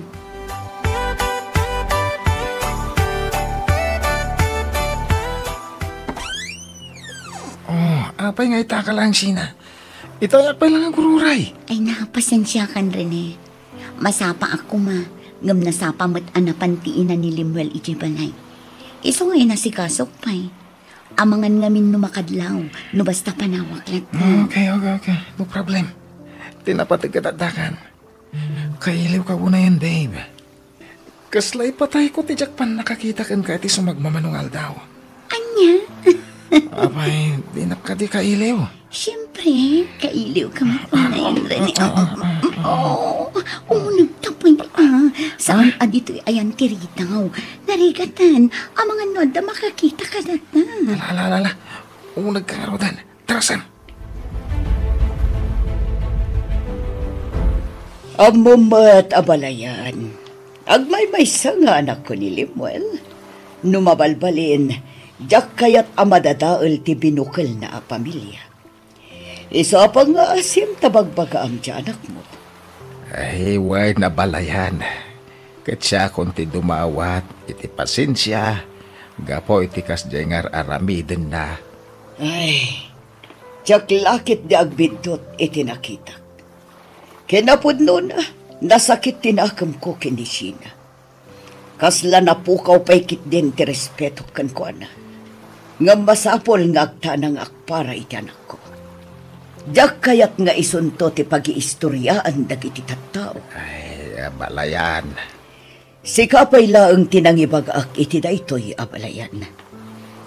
Oh, apay nga itaka laeng, Sheena? Itayak pay lang agur-uray. Ay, na, pasensiakan, Rene. Masapaak koma, ngem nasapa met a napan ti ina ni Lemuel idiay balay. Isu nga inasikasok pay. Amangan ngamin no makadlaw, no basta panawak latta. Okay, okay, okay. No problem. Ti napateg ket addakan. Kailiwka unayen, babe. Kasla ipatayko ti diak pannakakita kenka iti sumagmamano nga aldaw. Ania? Apay, dinak kadi kailiw? Siyempre, kailiw ka met, Rene. Oh, uneg ta pay, ah. Saan a ditoy ayan ti ridaw. Narigatan, amangan no adda makakita kadata. Ala, ala, ala, ala. Uneg ka ngaruden. Tara, Sam. Ammom met, abalayan. Agmaymaysa nga anakko ni Lemuel. No mabalbalin, diak kayat a madadael ti binukelna a pamilia. Isu a pangngaasim ta bagbagaam ti anakmo. Ay, wen, abalayan. Ket siakon ti dumawat iti pasensia gapu iti kasdiay nga ar-aramidenna. Ay, diak la ketdi agbiddut iti nakitak. Kinapudnona, nasakit ti nakemko ken ni Sheena. Kasla napukaw pay ketdin ti respetok kenkuana. Ngem masapul nga agtanangak para iti anakko. Diak kayat nga isunto ti pagiistoriaan dagiti tattao. Ay, abalayan. Sika pay laeng ti nangibagak iti daytoy, abalayan.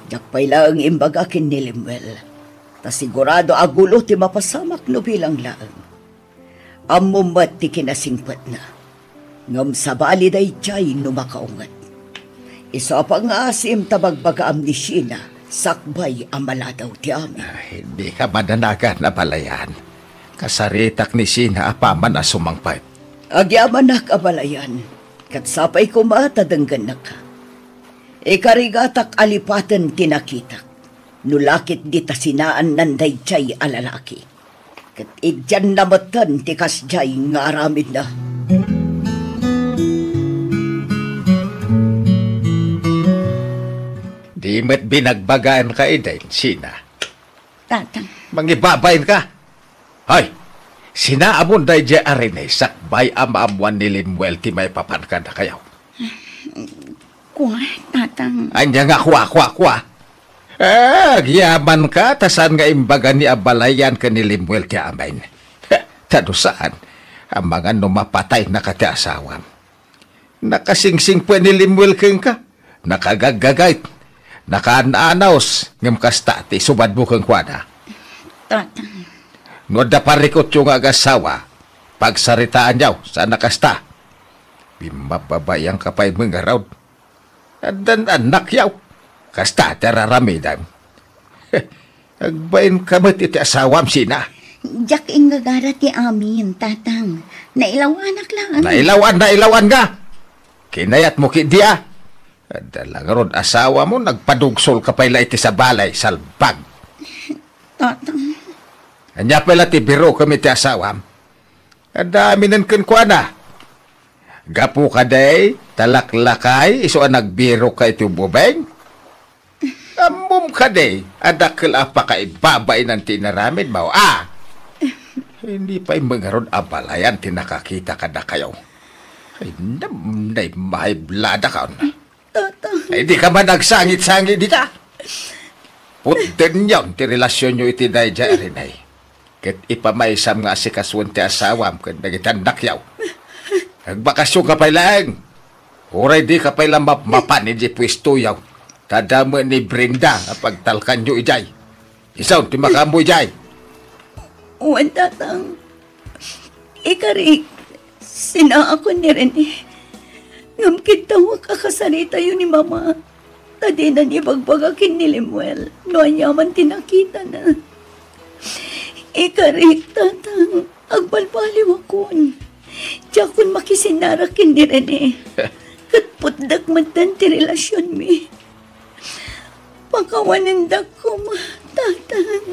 Diak pay laeng imbaga ken ni Lemuel. Ta sigurado a gulo ti mapasamak no bilang laeng. Ammom met ti kinasingpetna. Ngem sabali daydiay no makaunget. Isu a pangngaasim ta bagbagaam ni Sheena sakbay a maladaw ti amin. Ay, dika madanagan, abalayan. Kasaritak ni Sheena apaman a sumangpet. Agyamanak, abalayan, ket sapay koma ta denggennaka. Ikarigatak a lipaten ti nakitak, no la ketdi ta sinaannan daydiay a lalaki. Ket idianna metten ti kasdiay nga aramidna. Di met binagbagaanka idi, Sheena. Tatang. Mangibabain ka. Hoy, sinaamon daydiay a Rene sakbay a maammoan ni Lemuel ti maipapan kadakayo. Kua, Tatang. Ania nga kua, kua, kua? Eh, agyamanka, ta saan nga imbaga ni abalayan ken ni Lemuel ti amin. Ta no saan, amangan no mapataynaka ti asawam. Nakasingsingpet ni Lemuel kenka. Nakagaggagayt. Nakaan-anaos. Ngem kasta ti isubadmo kenkuana. Tatang. No adda parikutyo nga agassawa, pagsaritaanyo, saan a kasta. Bimmababaianka pay met ngarud. Addan annakyo. Kasta ti ar-aramidem. Agbainka met iti asawam, Sheena. Diak ingagara ti amin, Tatang. Nailawanak laeng. Nailawan, nailawan nga! Kinayatmo ketdi a. Adda la ngarud asawam, nagpadugsolka pay la iti sabali, salbag. Tatang. Ania pay la ti birokem iti asawam? Adda aminen kenkuana. Gapu kadi ta laklakay isu a nagbirokka iti ububeng? Ammom kadi a dakkel a pakaibabainan ti inaramidmo, a? Idi pay met ngarud abalayan ti nakakita kadakayo. Ay, nam-, naimmaibladakon. Tatang. Ay, dika man agsangit-sangit dita. Putdenyon ti relasionyo iti daydiay a Rene. Ket ipamaysam nga asikasoen ti asawam ken dagiti annakyo. Agbakasionka pay laeng. Uray dika pay la mapmapan idiay puestoyo. Ta adda met ni Brenda a pagtalkanyo idiay. Isu ti makaammo idiay. Wen, Tatang. Ikarik, sinaakon ni Rene. Ngem kidtawek a kasaritayo ni Mama, ta dinan ibagbaga ken ni Lemuel no aniaman ti nakitana. Ikarik, Tatang, agbalbaliwakon. Diakon makisinnarak ken ni Rene. Ket putdek metten ti relasionmi. Pakawanendak koma, Tatang.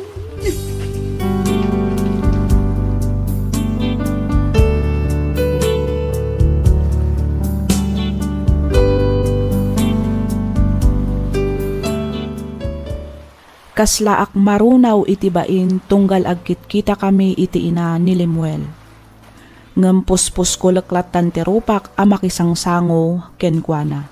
Kaslaak marunaw iti bain tunggal agkitkitakami iti ina ni Lemuel. Ngem puspusko leklattan ti rupak a makisangsango kenkuana.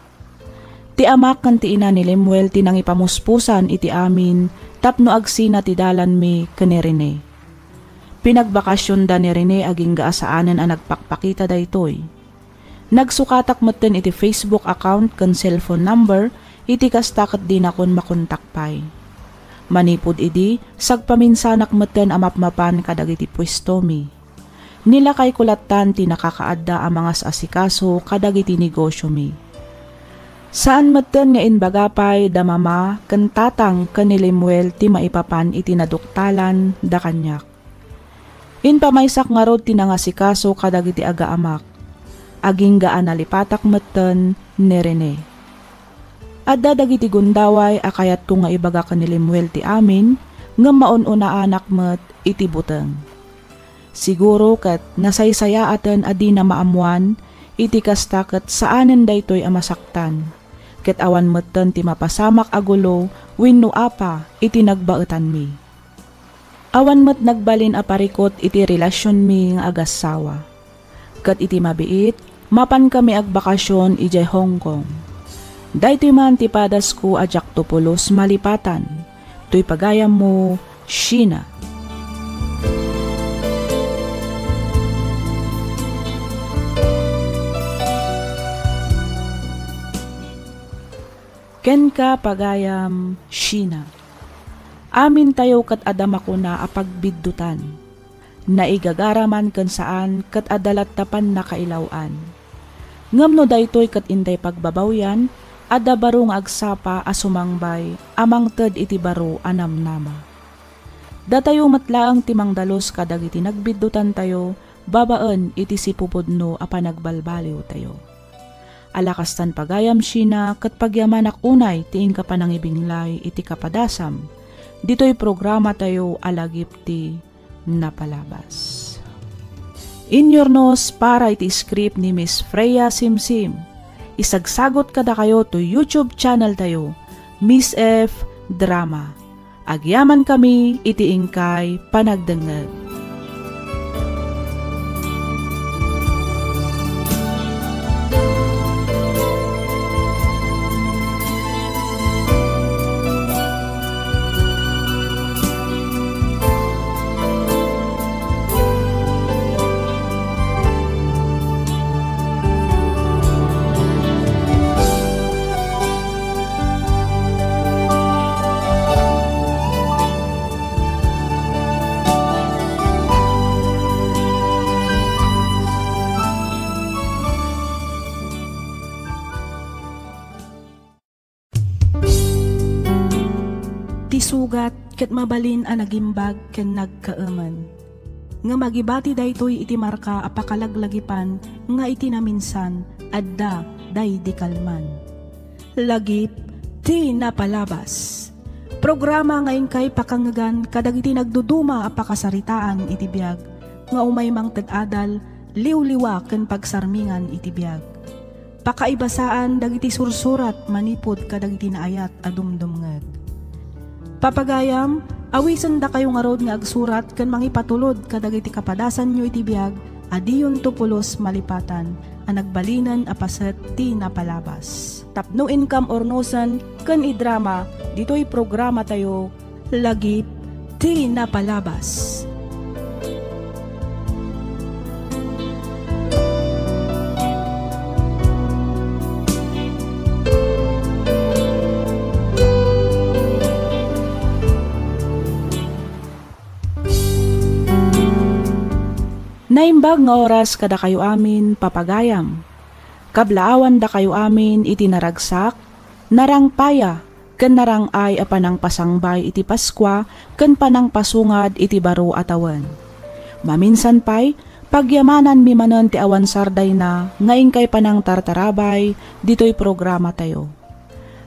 Ti amak ken ti ina ni Lemuel ti nangipamuspusan iti amin tapno agsina ti dalanmi ken ni Rene. Pinagbakasionda ni Rene agingga a saanen a nagpakpakita daytoy. Nagsukatak metten iti Facebook account ken cellphone number, iti kasta ket dinakon makontak pay. Manipud idi, sagpaminsanak metten a mapmapan kadagiti puestomi. Ni lakayko lattan ti nakakaadda a mangas-asikaso kadagiti negosiomi. Saan metten nga imbaga pay da mama ken tatang ken ni Lemuel ti maipapan iti naduktalan da kaniak. Impamaysak ngarud ti nangasikaso kadagiti agaamak. Agingga a nalipatak metten ni Rene. Adda dagiti gundaway a kayatko nga ibaga ken ni Lemuel ti amin, ngem maun-unaanak met iti buteng. Siguro ket nasaysayaaten a dina maammoan iti kasta ket saanen daytoy a masaktan, ket awan metten ti mapasamak a gulo wenno apa iti nagbaetanmi. Awan met nagbalin a parikut iti relasionmi nga agassawa. Ket iti mabiit, mapankami agbakasyon idiay Hong Kong. Daytoy man ti padasko a diakto pulos malipatan. Toy pagayammo, Sheena. Kenka, pagayam, Sheena. Amintayo ket adda makuna a pagbiddutan. Naigagara man ken saan ket adda latta pannakailaw-an. Ngem no daytoy ket intay pagbabawian, adda baro nga agsapa a sumangbay a mangted iti baro a namnama. Datayo met laeng ti mangdalus kadagiti nagbiddutantayo babaen iti sipupudno a panagbalbaliwtayo. Ala kastan pagayam, Sheena, ket pagyamanak unay ti inka panangibinglay iti kapadasam ditoy programatayo a Lagip ti Napalabas. Inyurnos para iti script ni Miss Freya Simsim. Isagsagot kadakayo to YouTube channel tayo, Miss F Drama. Agyamankami iti inkay panagdengngeg. Ti sugat ket mabalin a nagimbag ken nagkaemen. Ngem agibati daytoy iti marka a pakalaglagipan nga iti naminsan, adda daydi kalman. Lagip ti Napalabas. Programa nga inkay pakangngegan kadagiti nagduduma a pakasaritaan iti biag, nga umay mangted adal, liwliwa ken pagsarmingan iti biag. Pakaibasaan dagiti sursurat manipud kadagiti naayat a dumdumngeg. Papagayam, awisendakayo ngarud nga agsurat ken mangipatulod kadagiti kapadasanyo iti biag a diyonto pulos malipatan a nagbalinen a paset ti napalabas. Tapno inkam urnosen ken idrama ditoy programatayo, Lagip ti Napalabas. Naimbag nga oras kadakayo amin, papagayam. Kablaawandakayo amin iti naragsak, narangpaya, ken narang-ay a panangpasangbay iti Paskua ken panangpasungad iti baro a tawen. Maminsan pay, pagyamananmi manen ti awan sardayna nga inkay panangtartarabay ditoy programatayo.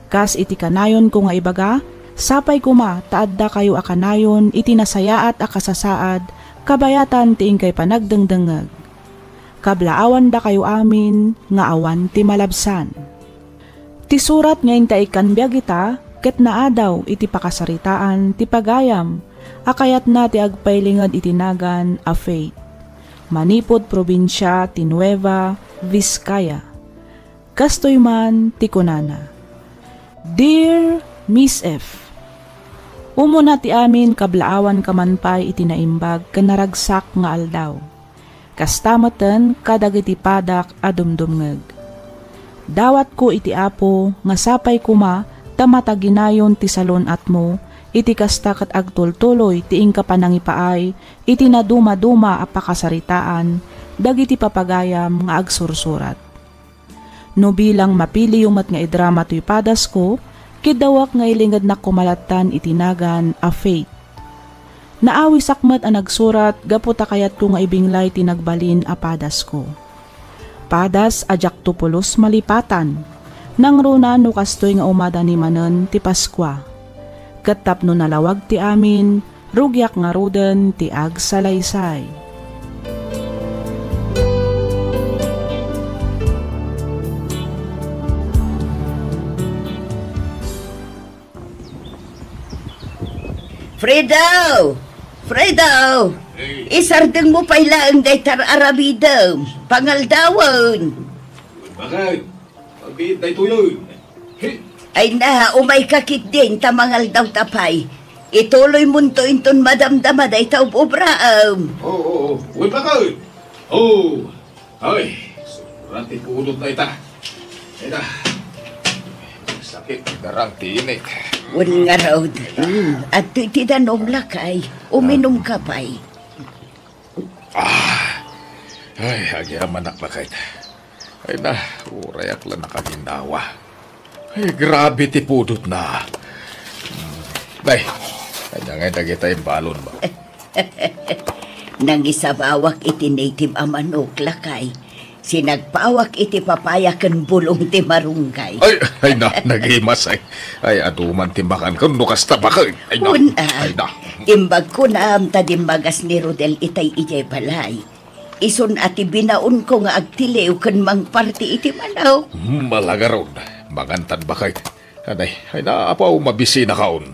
Kas iti kanayonko nga ibaga, sapay koma ta addakayo a kanayon iti nasayaat a kasasaad kabayatan ti inkay panagdengdengngeg. Kablaawandakayo amin nga awan ti malabsan. Ti surat nga inta ikkan biag ita ket naadaw iti pakasaritaan ti pagayam a kayatna ti agpailinged iti nagan a Faith, manipud probinsia ti Nueva Vizcaya. Kastoy man ti kunana, "Dear Miss F, umuna ti amin kablaawanka man pay iti naimbag ken naragsak nga aldaw. Kasta metten kadagiti padak a dumdumngeg. Dawatko iti Apo nga sapay koma ta mataginayon ti salun-atmo Iti kasta ket agtultuloy ti inka panangipaay iti nadumaduma a pakasaritaan dagiti papagayam nga agsursurat. No bilang mapiliyo met nga idrama toy padasko, kiddawak nga ilingednak koma lattan iti nagan a Faith. Naawisak met a nagsurat gapu ta kayatko nga ibinglay ti nagbalin a padasko. Padas a diakto pulos malipatan, nangruna no kastoy nga umada ni manen ti Paskua. Ket tapno nalawag ti amin, rugiak ngaruden ti agsalaysay. Fredo! Fredo! Hey. Isardengmo pay laeng dayta aramidem. Pangaldawen. Bakit? Agbiit daytoyen. He. Ay na, umayka ketdin ta mangaldawta pay. Ituloymonto inton madamdama dayta ub-obraem. Oo, oo. Uy, bakit? Oh. Ay, sobra ti pudot dayta. Ay na. Sakit ti darang ti init. Wen ngarud. Mm, adtoy ti danum, lakay. Uminumka pay. Ah. Ay, agyamanak, lakay. Ay na, urayak la nakaginnawa. Ay, grabe ti pudotna. Hmm. Ay, ania ngay dagita imbalon mo? Nangisabawak iti native a manok, lakay. Sinagpawak iti papaya ken bulong ti marunggay. Ay, ay na, nagimas, ay. Ay, adu man ti makan ken no kasta, bakit? Ay na. Ay na. Imbag kunam ta dimmagas ni Rodel itay idiay balay. Isun a ti binaonko nga agtiliw ken mangparti iti manok. Hmm, malagarod. Mangantan, bakit? Anay, ay na, apo, mabisinakaon.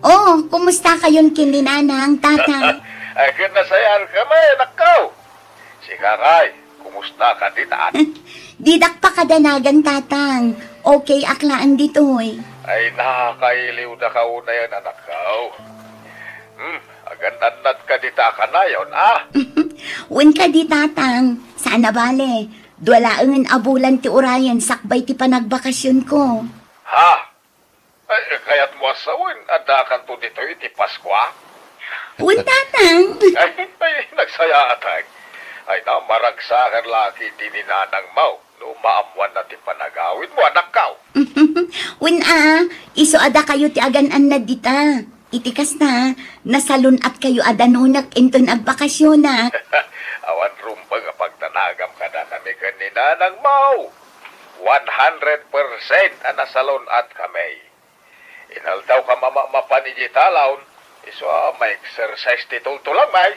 Oh, kumusta kayon ken ni Nanang, Tatang? Ay, ket nasayaat ka met, anakko. Sika ngay, kumusta ka dita? Didak pakadanagan, Tatang. Okay ak laeng ditoy. Ay, nakailiwda ka unayen, anakko. Hmm, agan-annad ka dita kanayon, a? Wen kadi, Tatang. Saan a bale, dua laengen a bulan ti urayen sakbay ti panagbakasionko. Ha? Ay, kayatmo a sawen, addakanto ditoy iti Paskua? Wen, Tatang. Ay, ay, nagsayaatak. Ay, na, maragsakan la ketdi ni Nanangmo no maammoanna ti panagawidmo, anakko. Wen a, isu a dakayo ti agan-annad dita. Iti kasta, nasalun-atkayo a danunek inton agbakasionak. Awan rumbeng a pagdanagam kadakami ken ni Nanangmo. One hundred percent a nasalun-atkami. Inaldawkam a mamapan idiay talon, isu a ma-exercise ti tultulongmi.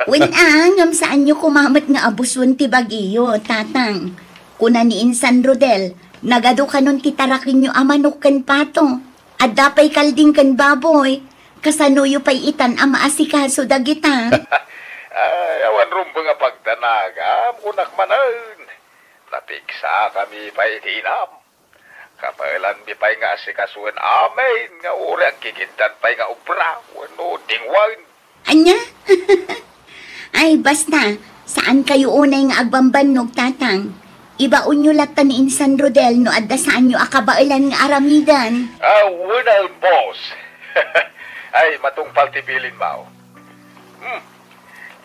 Wen a, ngem saanyo koma met nga abusuen ti bagiyo, Tatang. Kuna ni Insan Rodel, nagadu kanon ti tarakenyo a manok ken pato. Adda pay kalding ken baboy. Kasanoyo pay itan a maasikaso dagita? Ay, awan rumbeng a pagdanagam, kunak manen. Napigsakami pay iti inam. Kabaelanmi pay nga asikasuen amin nga uray agkikiddan pay nga obra wenno dingwen. Ania? Ay, basta, saankayo unay nga agbambannog, Tatang. Ibaonyo latta ni Insan Rodel no adda saanyo a kabaelan nga aramiden. Ah, wen a, boss. Ay, matungpal ti bilinmo. Hmm.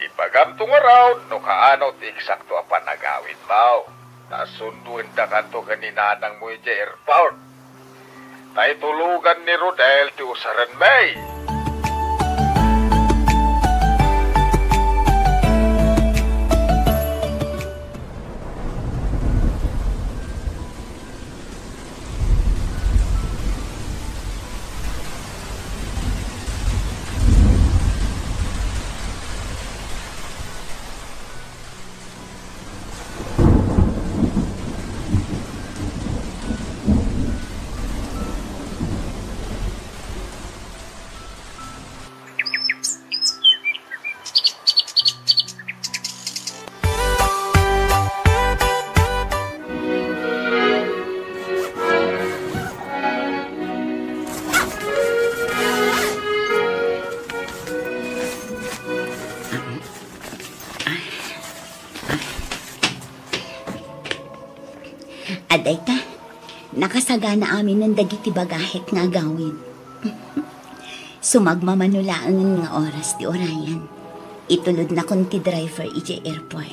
Ibagamto ngarud no kaano ti eksakto a panagawidmo. Ta sunduendakanto ken ni nanangmo idiay airport. Ta itulogan ni Rodel ti usarenmi. Adayta, nakasagana aminen dagiti bagahek nga agawid. Sumagmamano laengen nga oras ti urayan. Itulodnakon ti driver idiay airport.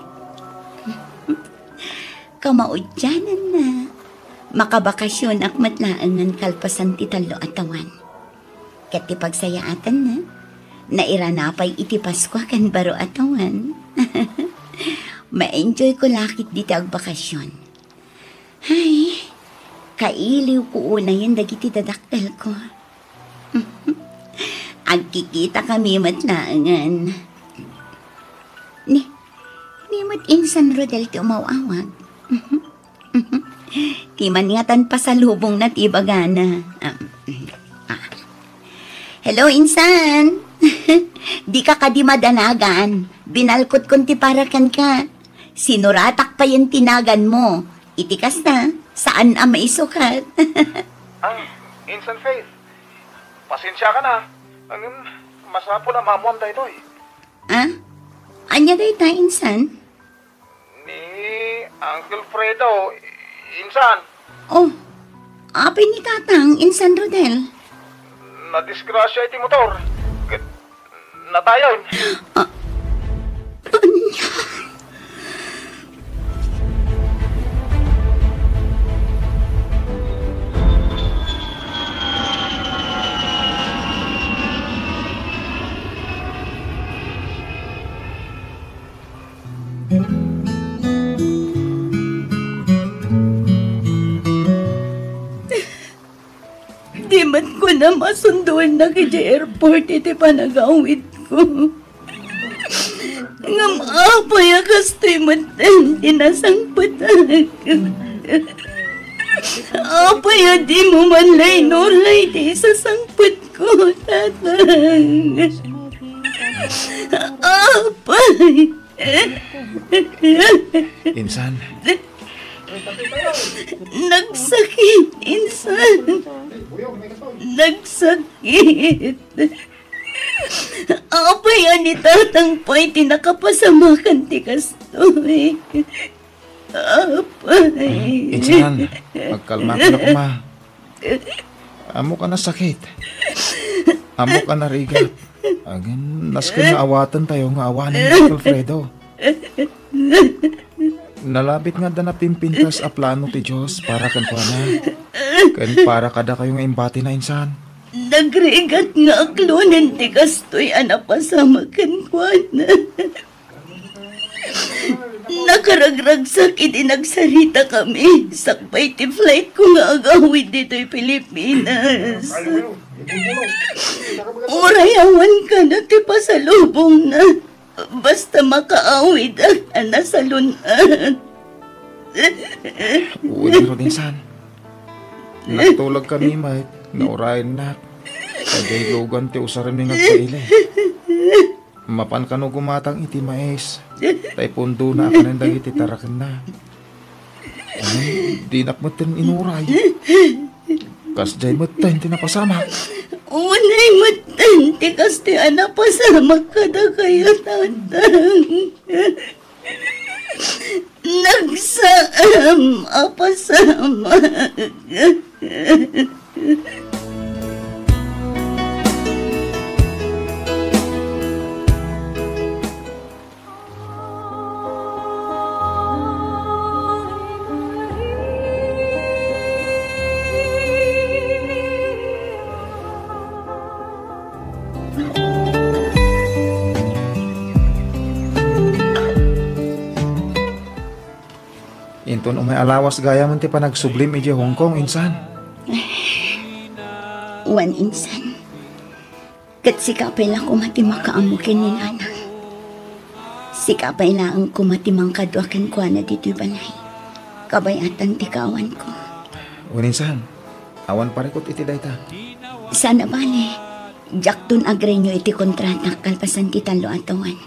Kamaudiananna, makabakasionak met laengen kalpasan ti tallo a tawen. Ket ti pagsayaatanna, nairana pay iti Paskua ken baro a tawen. Ma-enjoyko la ketdi ti agbakasion. Ay, kailiwko unayen dagiti dadakkelko. Agkikitakami met laengen. Ni, ni met insan Rodel ti umaw-awag. Ti man ngatan pasalubongna ti ibagana. Um, ah. Hello, insan. Dika kadi madanagan. Binalkotkon ti para kenka. Sinuratak payen ti naganmo. Iti kasta, saan a maisukat. Ah, Insan Faith. Pasensiakan a. Ngem, masapul a maammuam daytoy. Ah? Ania dayta, insan? Ni Uncle Fredo, insan. Oh, apay ni Tatang, insan Rodel? Nadisgrasya iti motor. Ket natayon. Ah, ania? Di met kunam a sunduennak idiay airport iti panagawidko. Ngem apay a kastoy metten ti nasangpetak? Apay a dimo man la inuray ti isasangpetko, Tatang? Apay? Insan. Nagsakit, insan. Nagsakit. Apay a ni Tatang pay ti nakapasamakan ti kastoy? Apay. Insan, agkalmaka la koma. Ammok a nasakit. Ammok a narigat. Agin, nasken nga awaten tayo nga awanen ni Uncle Fredo. Nalabit nga adda napimpintas a plano ti Dios para kenkuana. Ken para kadakayo nga imbatina, insan. Nagrigat nga aklonen ti kastoy a napasamak kenkuana. Nakaragragsak idi nagsaritakami sakbay ti flightko nga agawid ditoy Pilipinas. Uray awan kada ti pasalubongna, basta makaawidak a nasalun-at. Wen ngarud, insan. Nagtulagkami met nga urayennak. Idiay lugan ti usarmi nga agpaili. Mapan kano gumatang iti mais, ta ipundona a kanen dagiti tarakenna. Ngem dinak metten inuray. Kasdiay metten ti napasamak. Unay metten ti kastoy a napasamak kadakayo, Tatang. Nagsaan a pasamak. Inton umay a lawas gayam ti panagsublim idiay Hong Kong, insan. Wen, insan. Ket sika pay la koma ti makaammo ken ni Nanang. Sika pay laeng koma ti mangkadua kenkuana ditoy balay. Kabayatan ti kaawanko. Wen, insan. Awan parikut iti dayta. Saan a bale, diakton agrenew iti kontratak kalpasan ti tallo a tawen.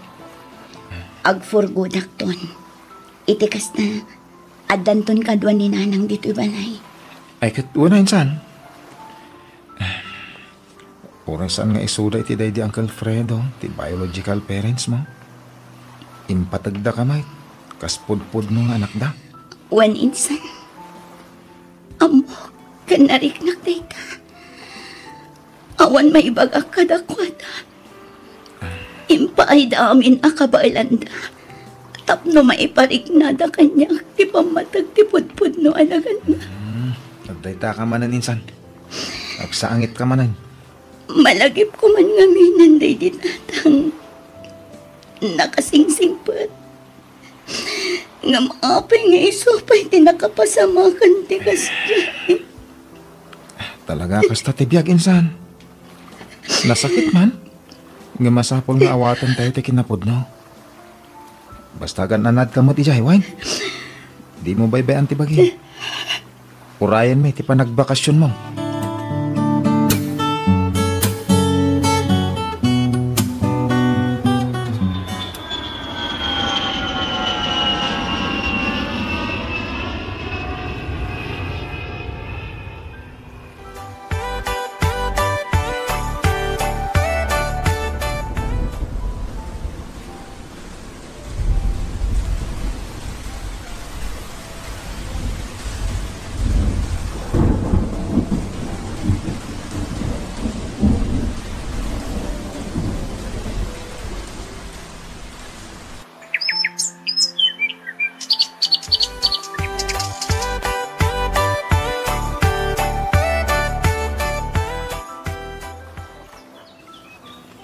Agfurgodakton. Iti kasta, addanton kadua ni Nanang ditoy balay. Ay, ket wen, insan. Uray saan nga isuda iti daydi Uncle Fredo ti biological parents mo. Impategda ka met kas pudpudno nga anakda. Wen, insan. Ammok ken nariknak dayta. Awan maibagak kadakuada. Impaayda amin a kabaelanda tapno maipariknada kaniak ti pammateg ti pudpudno a naganna. Hmm, agdayta ka manen, insan. Agsangit ka manen. Malagip ko man ngaminen daydi tatang. Nakasingsingpet. Ngem apay nga isu pay ti nakapasamakan ti kasdiay? Talaga kasta ti biag, insan. Nasakit man. Ngem masapul nga awaten tayo ti kinapudno. Basta agan-anad ka met idiay, wen? Dimo baybay-an ti bagi. Urayenmi ti panagbakasionmo.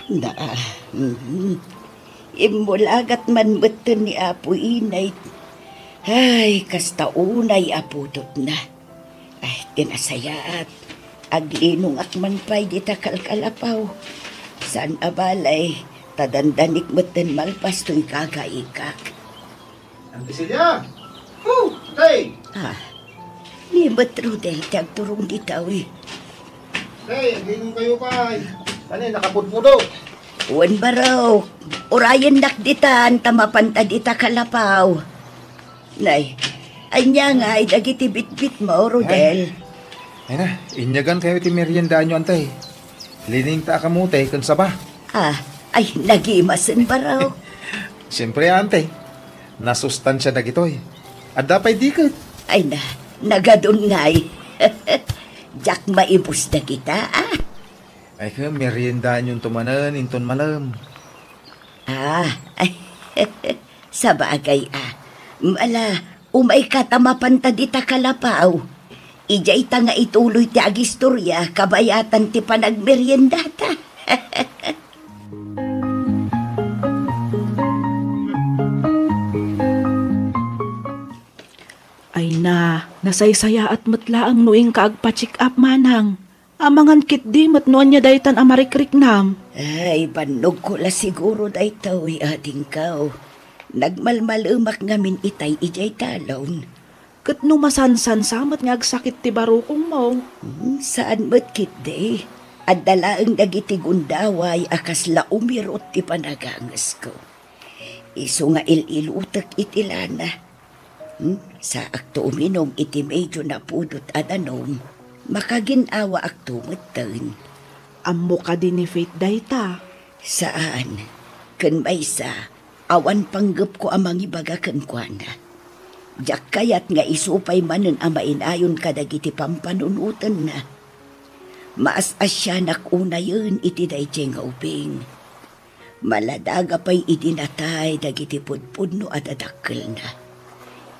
Na, mhm. Immulagat man metten ni Apo Inay. Ay, kasta unay a pudotna. Ay, ti nasayaat, aglinongak man pay dita kalkalapaw. Saan a balay, ta dandanik metten malpas toy kakaikak. Auntie Celia! Oh, Tay! Ah, ni met Rodel ti agturong dita, wi. Tay, aglinong kayo pay. Ano, nakapudpudo? Wen, baro. Urayennak ditan, ta mapanta dita kalapaw. Nay, ania ngay dagiti bitbitmo, Rodel? Ay na, inyagan kayo ti meriendaanyo, Antay. Liningta a kamote ken saba. Ah, ay, nagimasen, baro. Siempre, Antay. Nasustansia dagitoy. Adda pay diket. Ay na, nagadun ngay. Diak maibus dagita, ah. Ay, ken meriendaanyon to manen inton malem. Ah, ay, sabagay, ah. Ala, umayka ta mapanta dita kalapaw. Idiayta nga ituloy ti agistoria kabayatan ti panagmeriendata. Ay na, nasaysayaat met laeng no inka agpa-check up, manang. Amangan ketdi met no ania daytan a marikriknam. Ay, bannogko la siguro daytoy, adingko. Nagmalmalemak ngamin itay idiay talon. Ket no masansansa met nga agsakit ti barukongmo? Hmm, saan met ketdi. Adda laeng dagiti gundaway a kasla umirot ti panagangesko. Isu nga il-ilutek iti lana. Hmm, saakto uminum iti medyo napudot a danum. Makagin-awaakto metten. Ammo kadi ni Faith dayta? Saan. Ken maysa, awan panggepko a mangibaga kenkuana. Diak kayat nga isu pay manen a mainayon kadagiti pampanunotenna. Maas-asianak unayen iti daydiay nga ubing. Maladaga pay idi natay dagiti pudpudno a dadakkelna.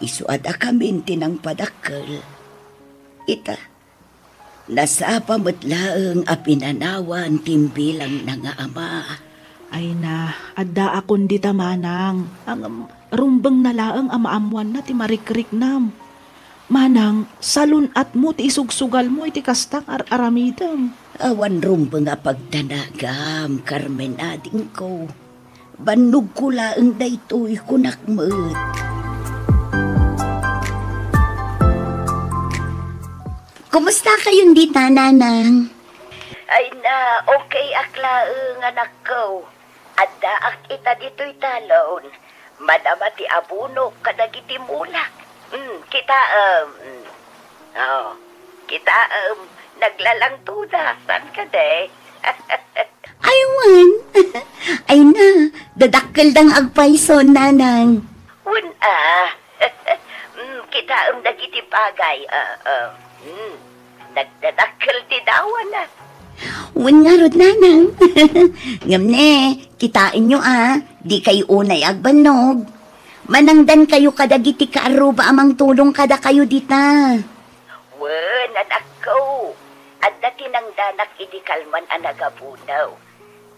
Isu a dakamin ti nangpadakkel. Ita, nasapa met laeng a pinanawan ti imbilangna nga ama. Ay na, addaakon dita, manang. Ngem, rumbengna laeng a maammoanna ti marikriknam. Manang, salun-atmo ti isugsugalmo iti kasta nga ar-aramidem. Awan rumbeng a pagdanagam, Carmen, adingko. Bannogko laeng daytoy, kunak met. Kumusta kayon dita, nanang? Ay na, okay ak laeng, anakko. Addaak ita ditoy talon. Madama ti abunok kadagiti mulak. Mm, kitaem. Mm. Oh, kitaem. Naglalangtoda. Saan kadi? Ay, wen. Ay na, dadakkel dang agpayso, nanang. Wen, ah. Mm, kitaem dagiti bagay. Ah, ah. Hmm, nagdadakkel ti dawana. Wen ngarud, nanang. Ngem ne, kitaenyo a, dikay unay agbannog. Manangdankayo kadagiti kaarruba a mangtulong kadakayo dita. Wen, anakko, adda ti nangdanak idi kalman a nagabunaw.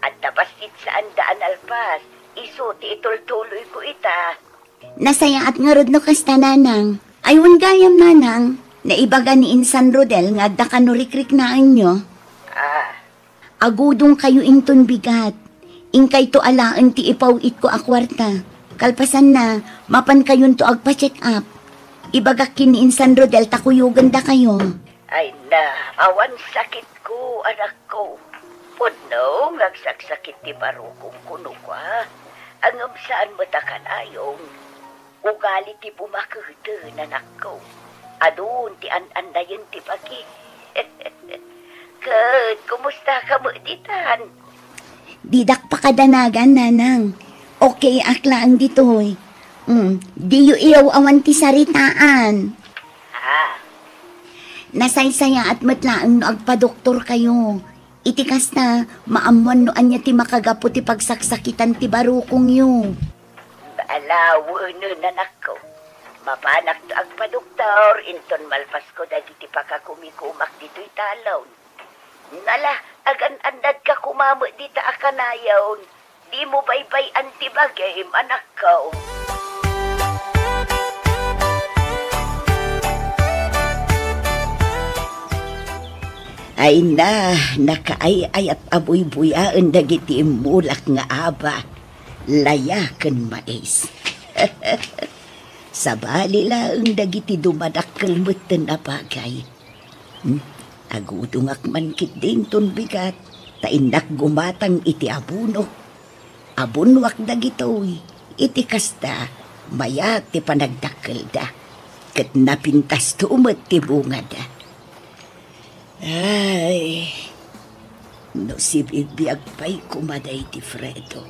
Adda bassit saanda a nalpas, isu ti itultuloyko ita. Nasayaat ngarud no kasta, nanang. Ay, wen gayam, nanang, naibaga ni insan Rodel nga adda kano rikriknaenyo. Ah. Agudongkayo inton bigat. Inkayto alaen ti ipaw-itko a kuarta. Kalpasanna, mapankayonto agpa-check up. Ibagak ken ni insan Rodel ta kuyogandakayo. Ay na, awan sakitko, anakko. Pudno nga agsaksakit ti barukong kuno kua. Ngem saan met a kanayon. Ugali ti bumaketen, anakko. Adun ti an-annayen ti bagi. Ket kumusta ka met ditan? Didak pakadanagan, nanang. Okay ak laeng ditoy. Mm, diyo iyaw-awan ti saritaan. Ah. Nasaysayaat met laeng no agpadoktorkayo. Iti kasta, maammoan no ania ti makagapu ti pagsaksakitan ti barukongyo. Ala, wen, anakko. Mapanakto agpadoktor, inton malpasko dagiti pakakumikumak ditoy talon. Nala, agan-annadka koma met dita a kanayon. Dimo baybay-an ti bagim, anakko. Ay na, nakaay-ayat a buybuyaen dagiti immulak nga aba, laya ken mais. Sabali laeng dagiti dumadakkel metten a bagay. Hmm, agudongak man ketdi inton bigat, ta innak gumatang iti abono. Abonoak dagitoy, iti kasta, mayat ti panagdakkelda, ket napintasto met ti bungada. Ay, no sibibiag pay koma daydi Fredo.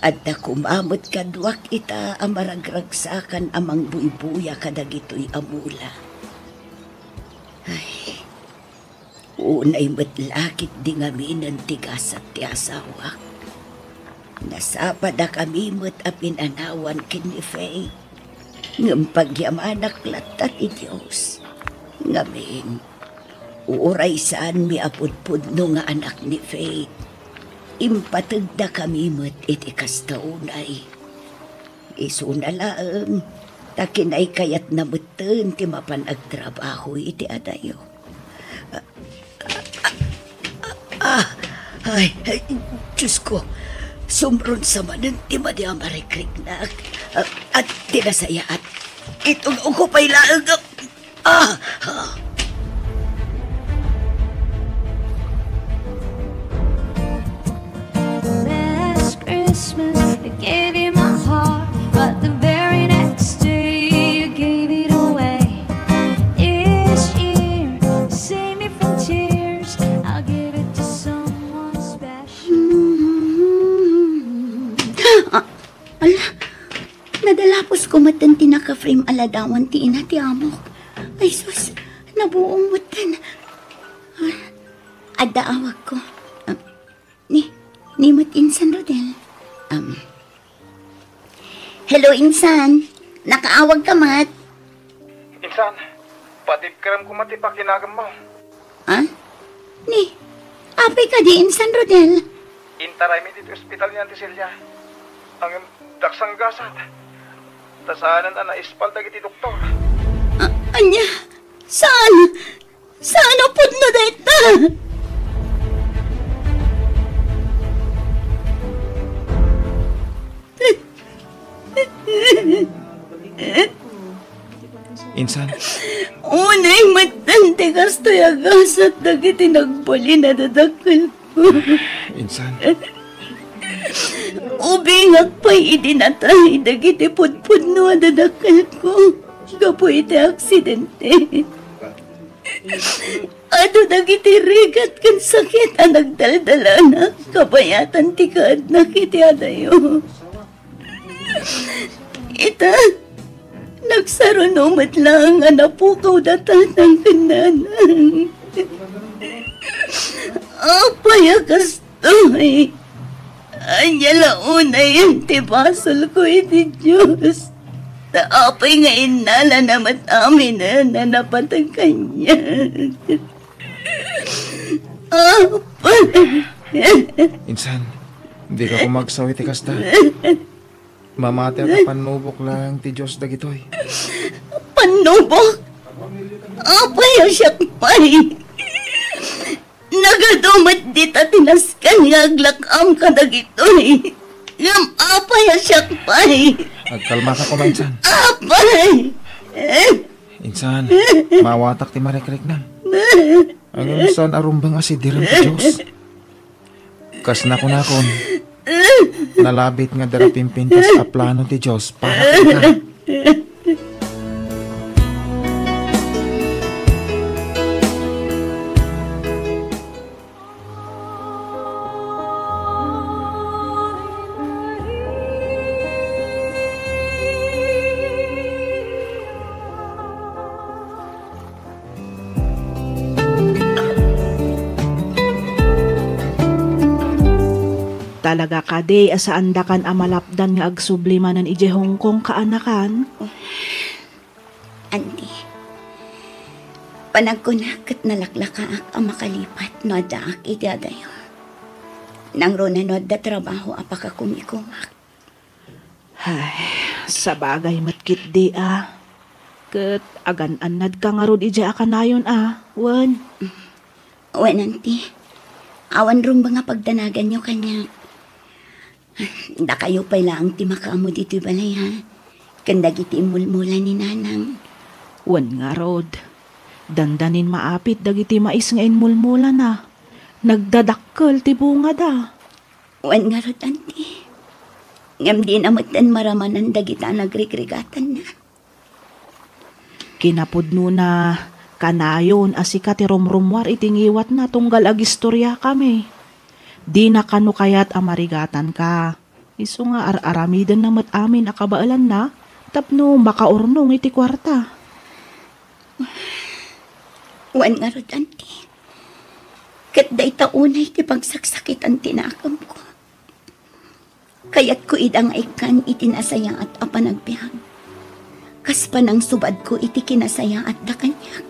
Adda koma met kaduak ita a maragragsakan a mangbuybuya kadagitoy a mula. Ay, unay met la ketdi ngaminen ti gasat ti asawak. Nasapadakami met a pinanawan ken ni Faith. Ngem pagyamanak latta ti Dios. Ngamin, uray saanmi a pudpudno nga anak ni Faith, impategdakami met iti kasta unay. Isuna laeng, ta kinaykayatna metten ti mapan agtrabaho iti adayo. Ah, ay, ay, Diyos ko, sumrunsa manen ti madi a marikriknak. Ah, at ti nasayaat, itulongko pay laeng. Ah, ah. Last Christmas, I gave you my heart, but the very next day you gave it away. This year, save me from tears, I'll give it to someone special. Ah, ala, nadalapusko metten ti naka-frame a ladawan ti ina ti amok. Ay sus, nabuong metten. Ah, adda awagko. Ah, ni, ni met insan, Rodel. Um, hello, insan. Nakaawagka met? Insan, patibkerem koma ti pakinaganmo. Ah? Ni, apay kadi insan, Rodel? Intaraymi ditoy ospital ni Auntie Celia. Ngem dakes a gasat. Ta saanen a naispal dagiti doktor. Ah, ania? Saan? Saan a pudno dayta? Insan? Unay metten ti kastoy a gasat dagiti nagbalin a dadakkelko. Insan? Ubingak pay idi natay dagiti pudpudno a dadakkelko gapu iti aksidente. Adu dagiti rigat ken sakit a nagdaldalanak kabayatan ti kaadnak iti adayo. Ita, Agsaruno met laeng a napukaw da tatang ken nanang. Apay a kastoy? Ania la unay ti basolko iti Dios? Ta apay nga innalana met aminen a napateg kaniak? Apay. Insan, dika koma agsaw iti kasta. Mamati a pannubok laeng ti Dios dagitoy. Pannubok? Apay a siak pay? Nagadu met dita ti nasken nga aglak-am kadagitoy. Ngem apay a siak pay? Agkalmaka koma, insan. Apay! Insan, maawatak ti marikriknam. Ngem saan a rumbeng a sidiren ti Dios. Kas nakunakon, nalabit nga dara pimpintas a plano ti Dios para kenka. Talaga kadi a saandakan a malapdan nga agsubli manen idiay Hong Kong, kaanakan? Anti, panagkunak ket nalaklakaak a makalipat no addaak iti adayo. Nangruna no adda trabaho a pakakumikumak. Ay, sabagay met ketdi a. Ket agan-annadka ngarud idiay a kanayon a, wen? Wen, anti. Awan rumbeng a pagdanaganyo kaniak. Dakayo pay laeng ti makaammo ditoy balay, ha? Ken dagiti immulmula ni nanang. Wen ngarud, dandanin maapit dagiti mais nga immulmulana. Nagdadakkel ti bungada. Wen ngarud, anti. Ngem dina metten maramanan dagita a nagrigrigatanna. Kinapudnona, kanayon a sika ti rumrummuar iti ngiwatna tunggal agistoriakami. Dina kano kayat a marigatanka. Isu nga ar-aramidenna met amin a kabaelanna tapno makaurnong iti kuarta. Wen ngarud, anti. Ket dayta unay ti pagsaksakitan ti nakemko. Kayatko ida nga ikkan iti nasayaat a panagbiag, kas panangsubadko iti kinasayaatda kaniak.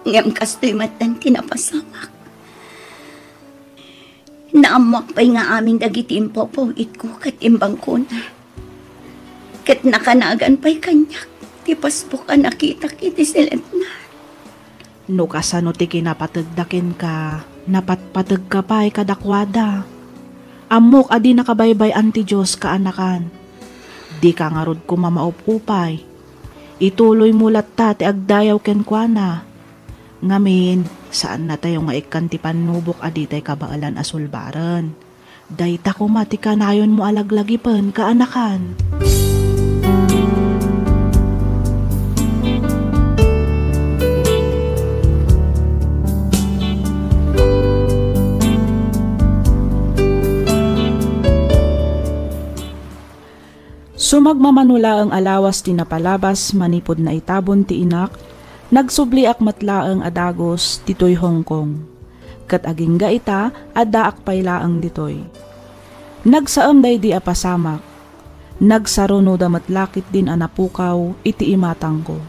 Ngem kastoy metten ti napasamak. Naammoak pay nga amin dagiti impaw-pawitko ket imbangkona. Ket nakanagan pay kaniak ti pasbuk a nakitak iti siletna. No kasano ti kinapategda kenka, napatpategka pay kadakuada. Ammok a dinaka baybay-an ti Dios, kaanakan. Dika ngarud koma maupupay. Ituloymo latta ti agdayaw kenkuana. Ngamin, saannatayo nga ikkan ti pannubok a ditay kabaelan a sulbaren. Dayta koma ti kanayonmo a laglagipen, kaanakan. Sumagmamano laeng a lawas ti napalabas manipud naitabon ti inak, nagsubliak met laeng a dagus ditoy Hong Kong. Ket agingga ita, addaak pay laeng ditoy. Nagsaem daydi a pasamak. Nagsarunoda met la ketdin a napukaw iti imatangko.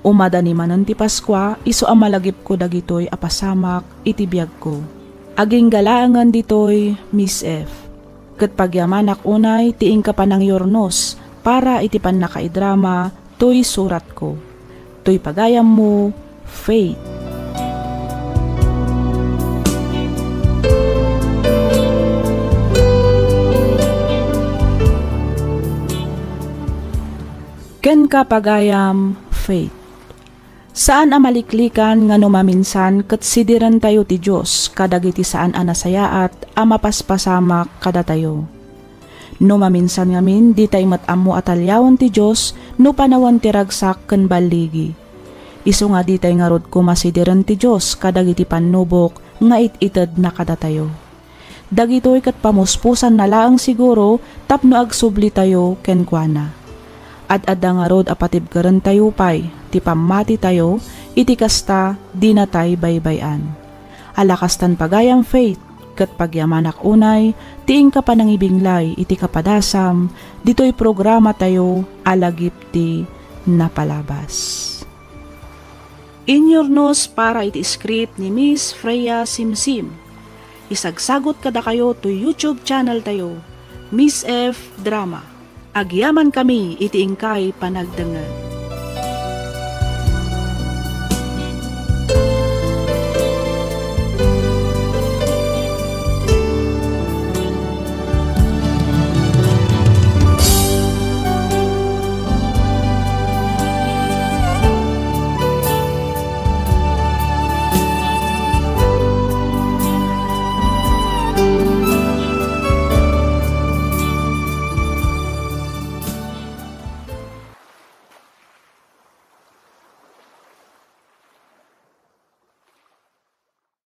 Umadani manen ti Paskua, isu a malagipko dagitoy a pasamak iti biagko. Agingga laengen ditoy, Miss F. Ket pagyamanak unay ti inka panangyurnos para iti pannakaidrama toy suratko. Toy pagayammo, Faith. Kenka pagayam, Faith. Saan a maliklikan nga no maminsan ket sidirentayo ti Dios kadagiti saan a nasayaat a mapaspasamak kadatayo. No maminsan ngamin, ditay met ammo a taliawen ti Dios no panawen ti ragsak ken balligi. Isu nga ditay ngarud koma sidiren ti Dios kadagiti pannubok nga it-itedna kadatayo. Dagitoy ket pamuspusanna laeng siguro tapno agsublitayo kenkuana. Ad-adda ngarud a patibkerentayo pay ti pammatitayo iti kasta dinatay baybay-an. Ala kastan pagayam Faith, ket pagyamanak unay ti inka panangibinglay iti kapadasam ditoy programatayo a Lagip ti Napalabas. Inyurnos para iti script ni Miss Freya Simsim. Isagsagot kadakayo to YouTube channel tayo, Miss F Drama. Agyamankami iti inkay panagdengngeg.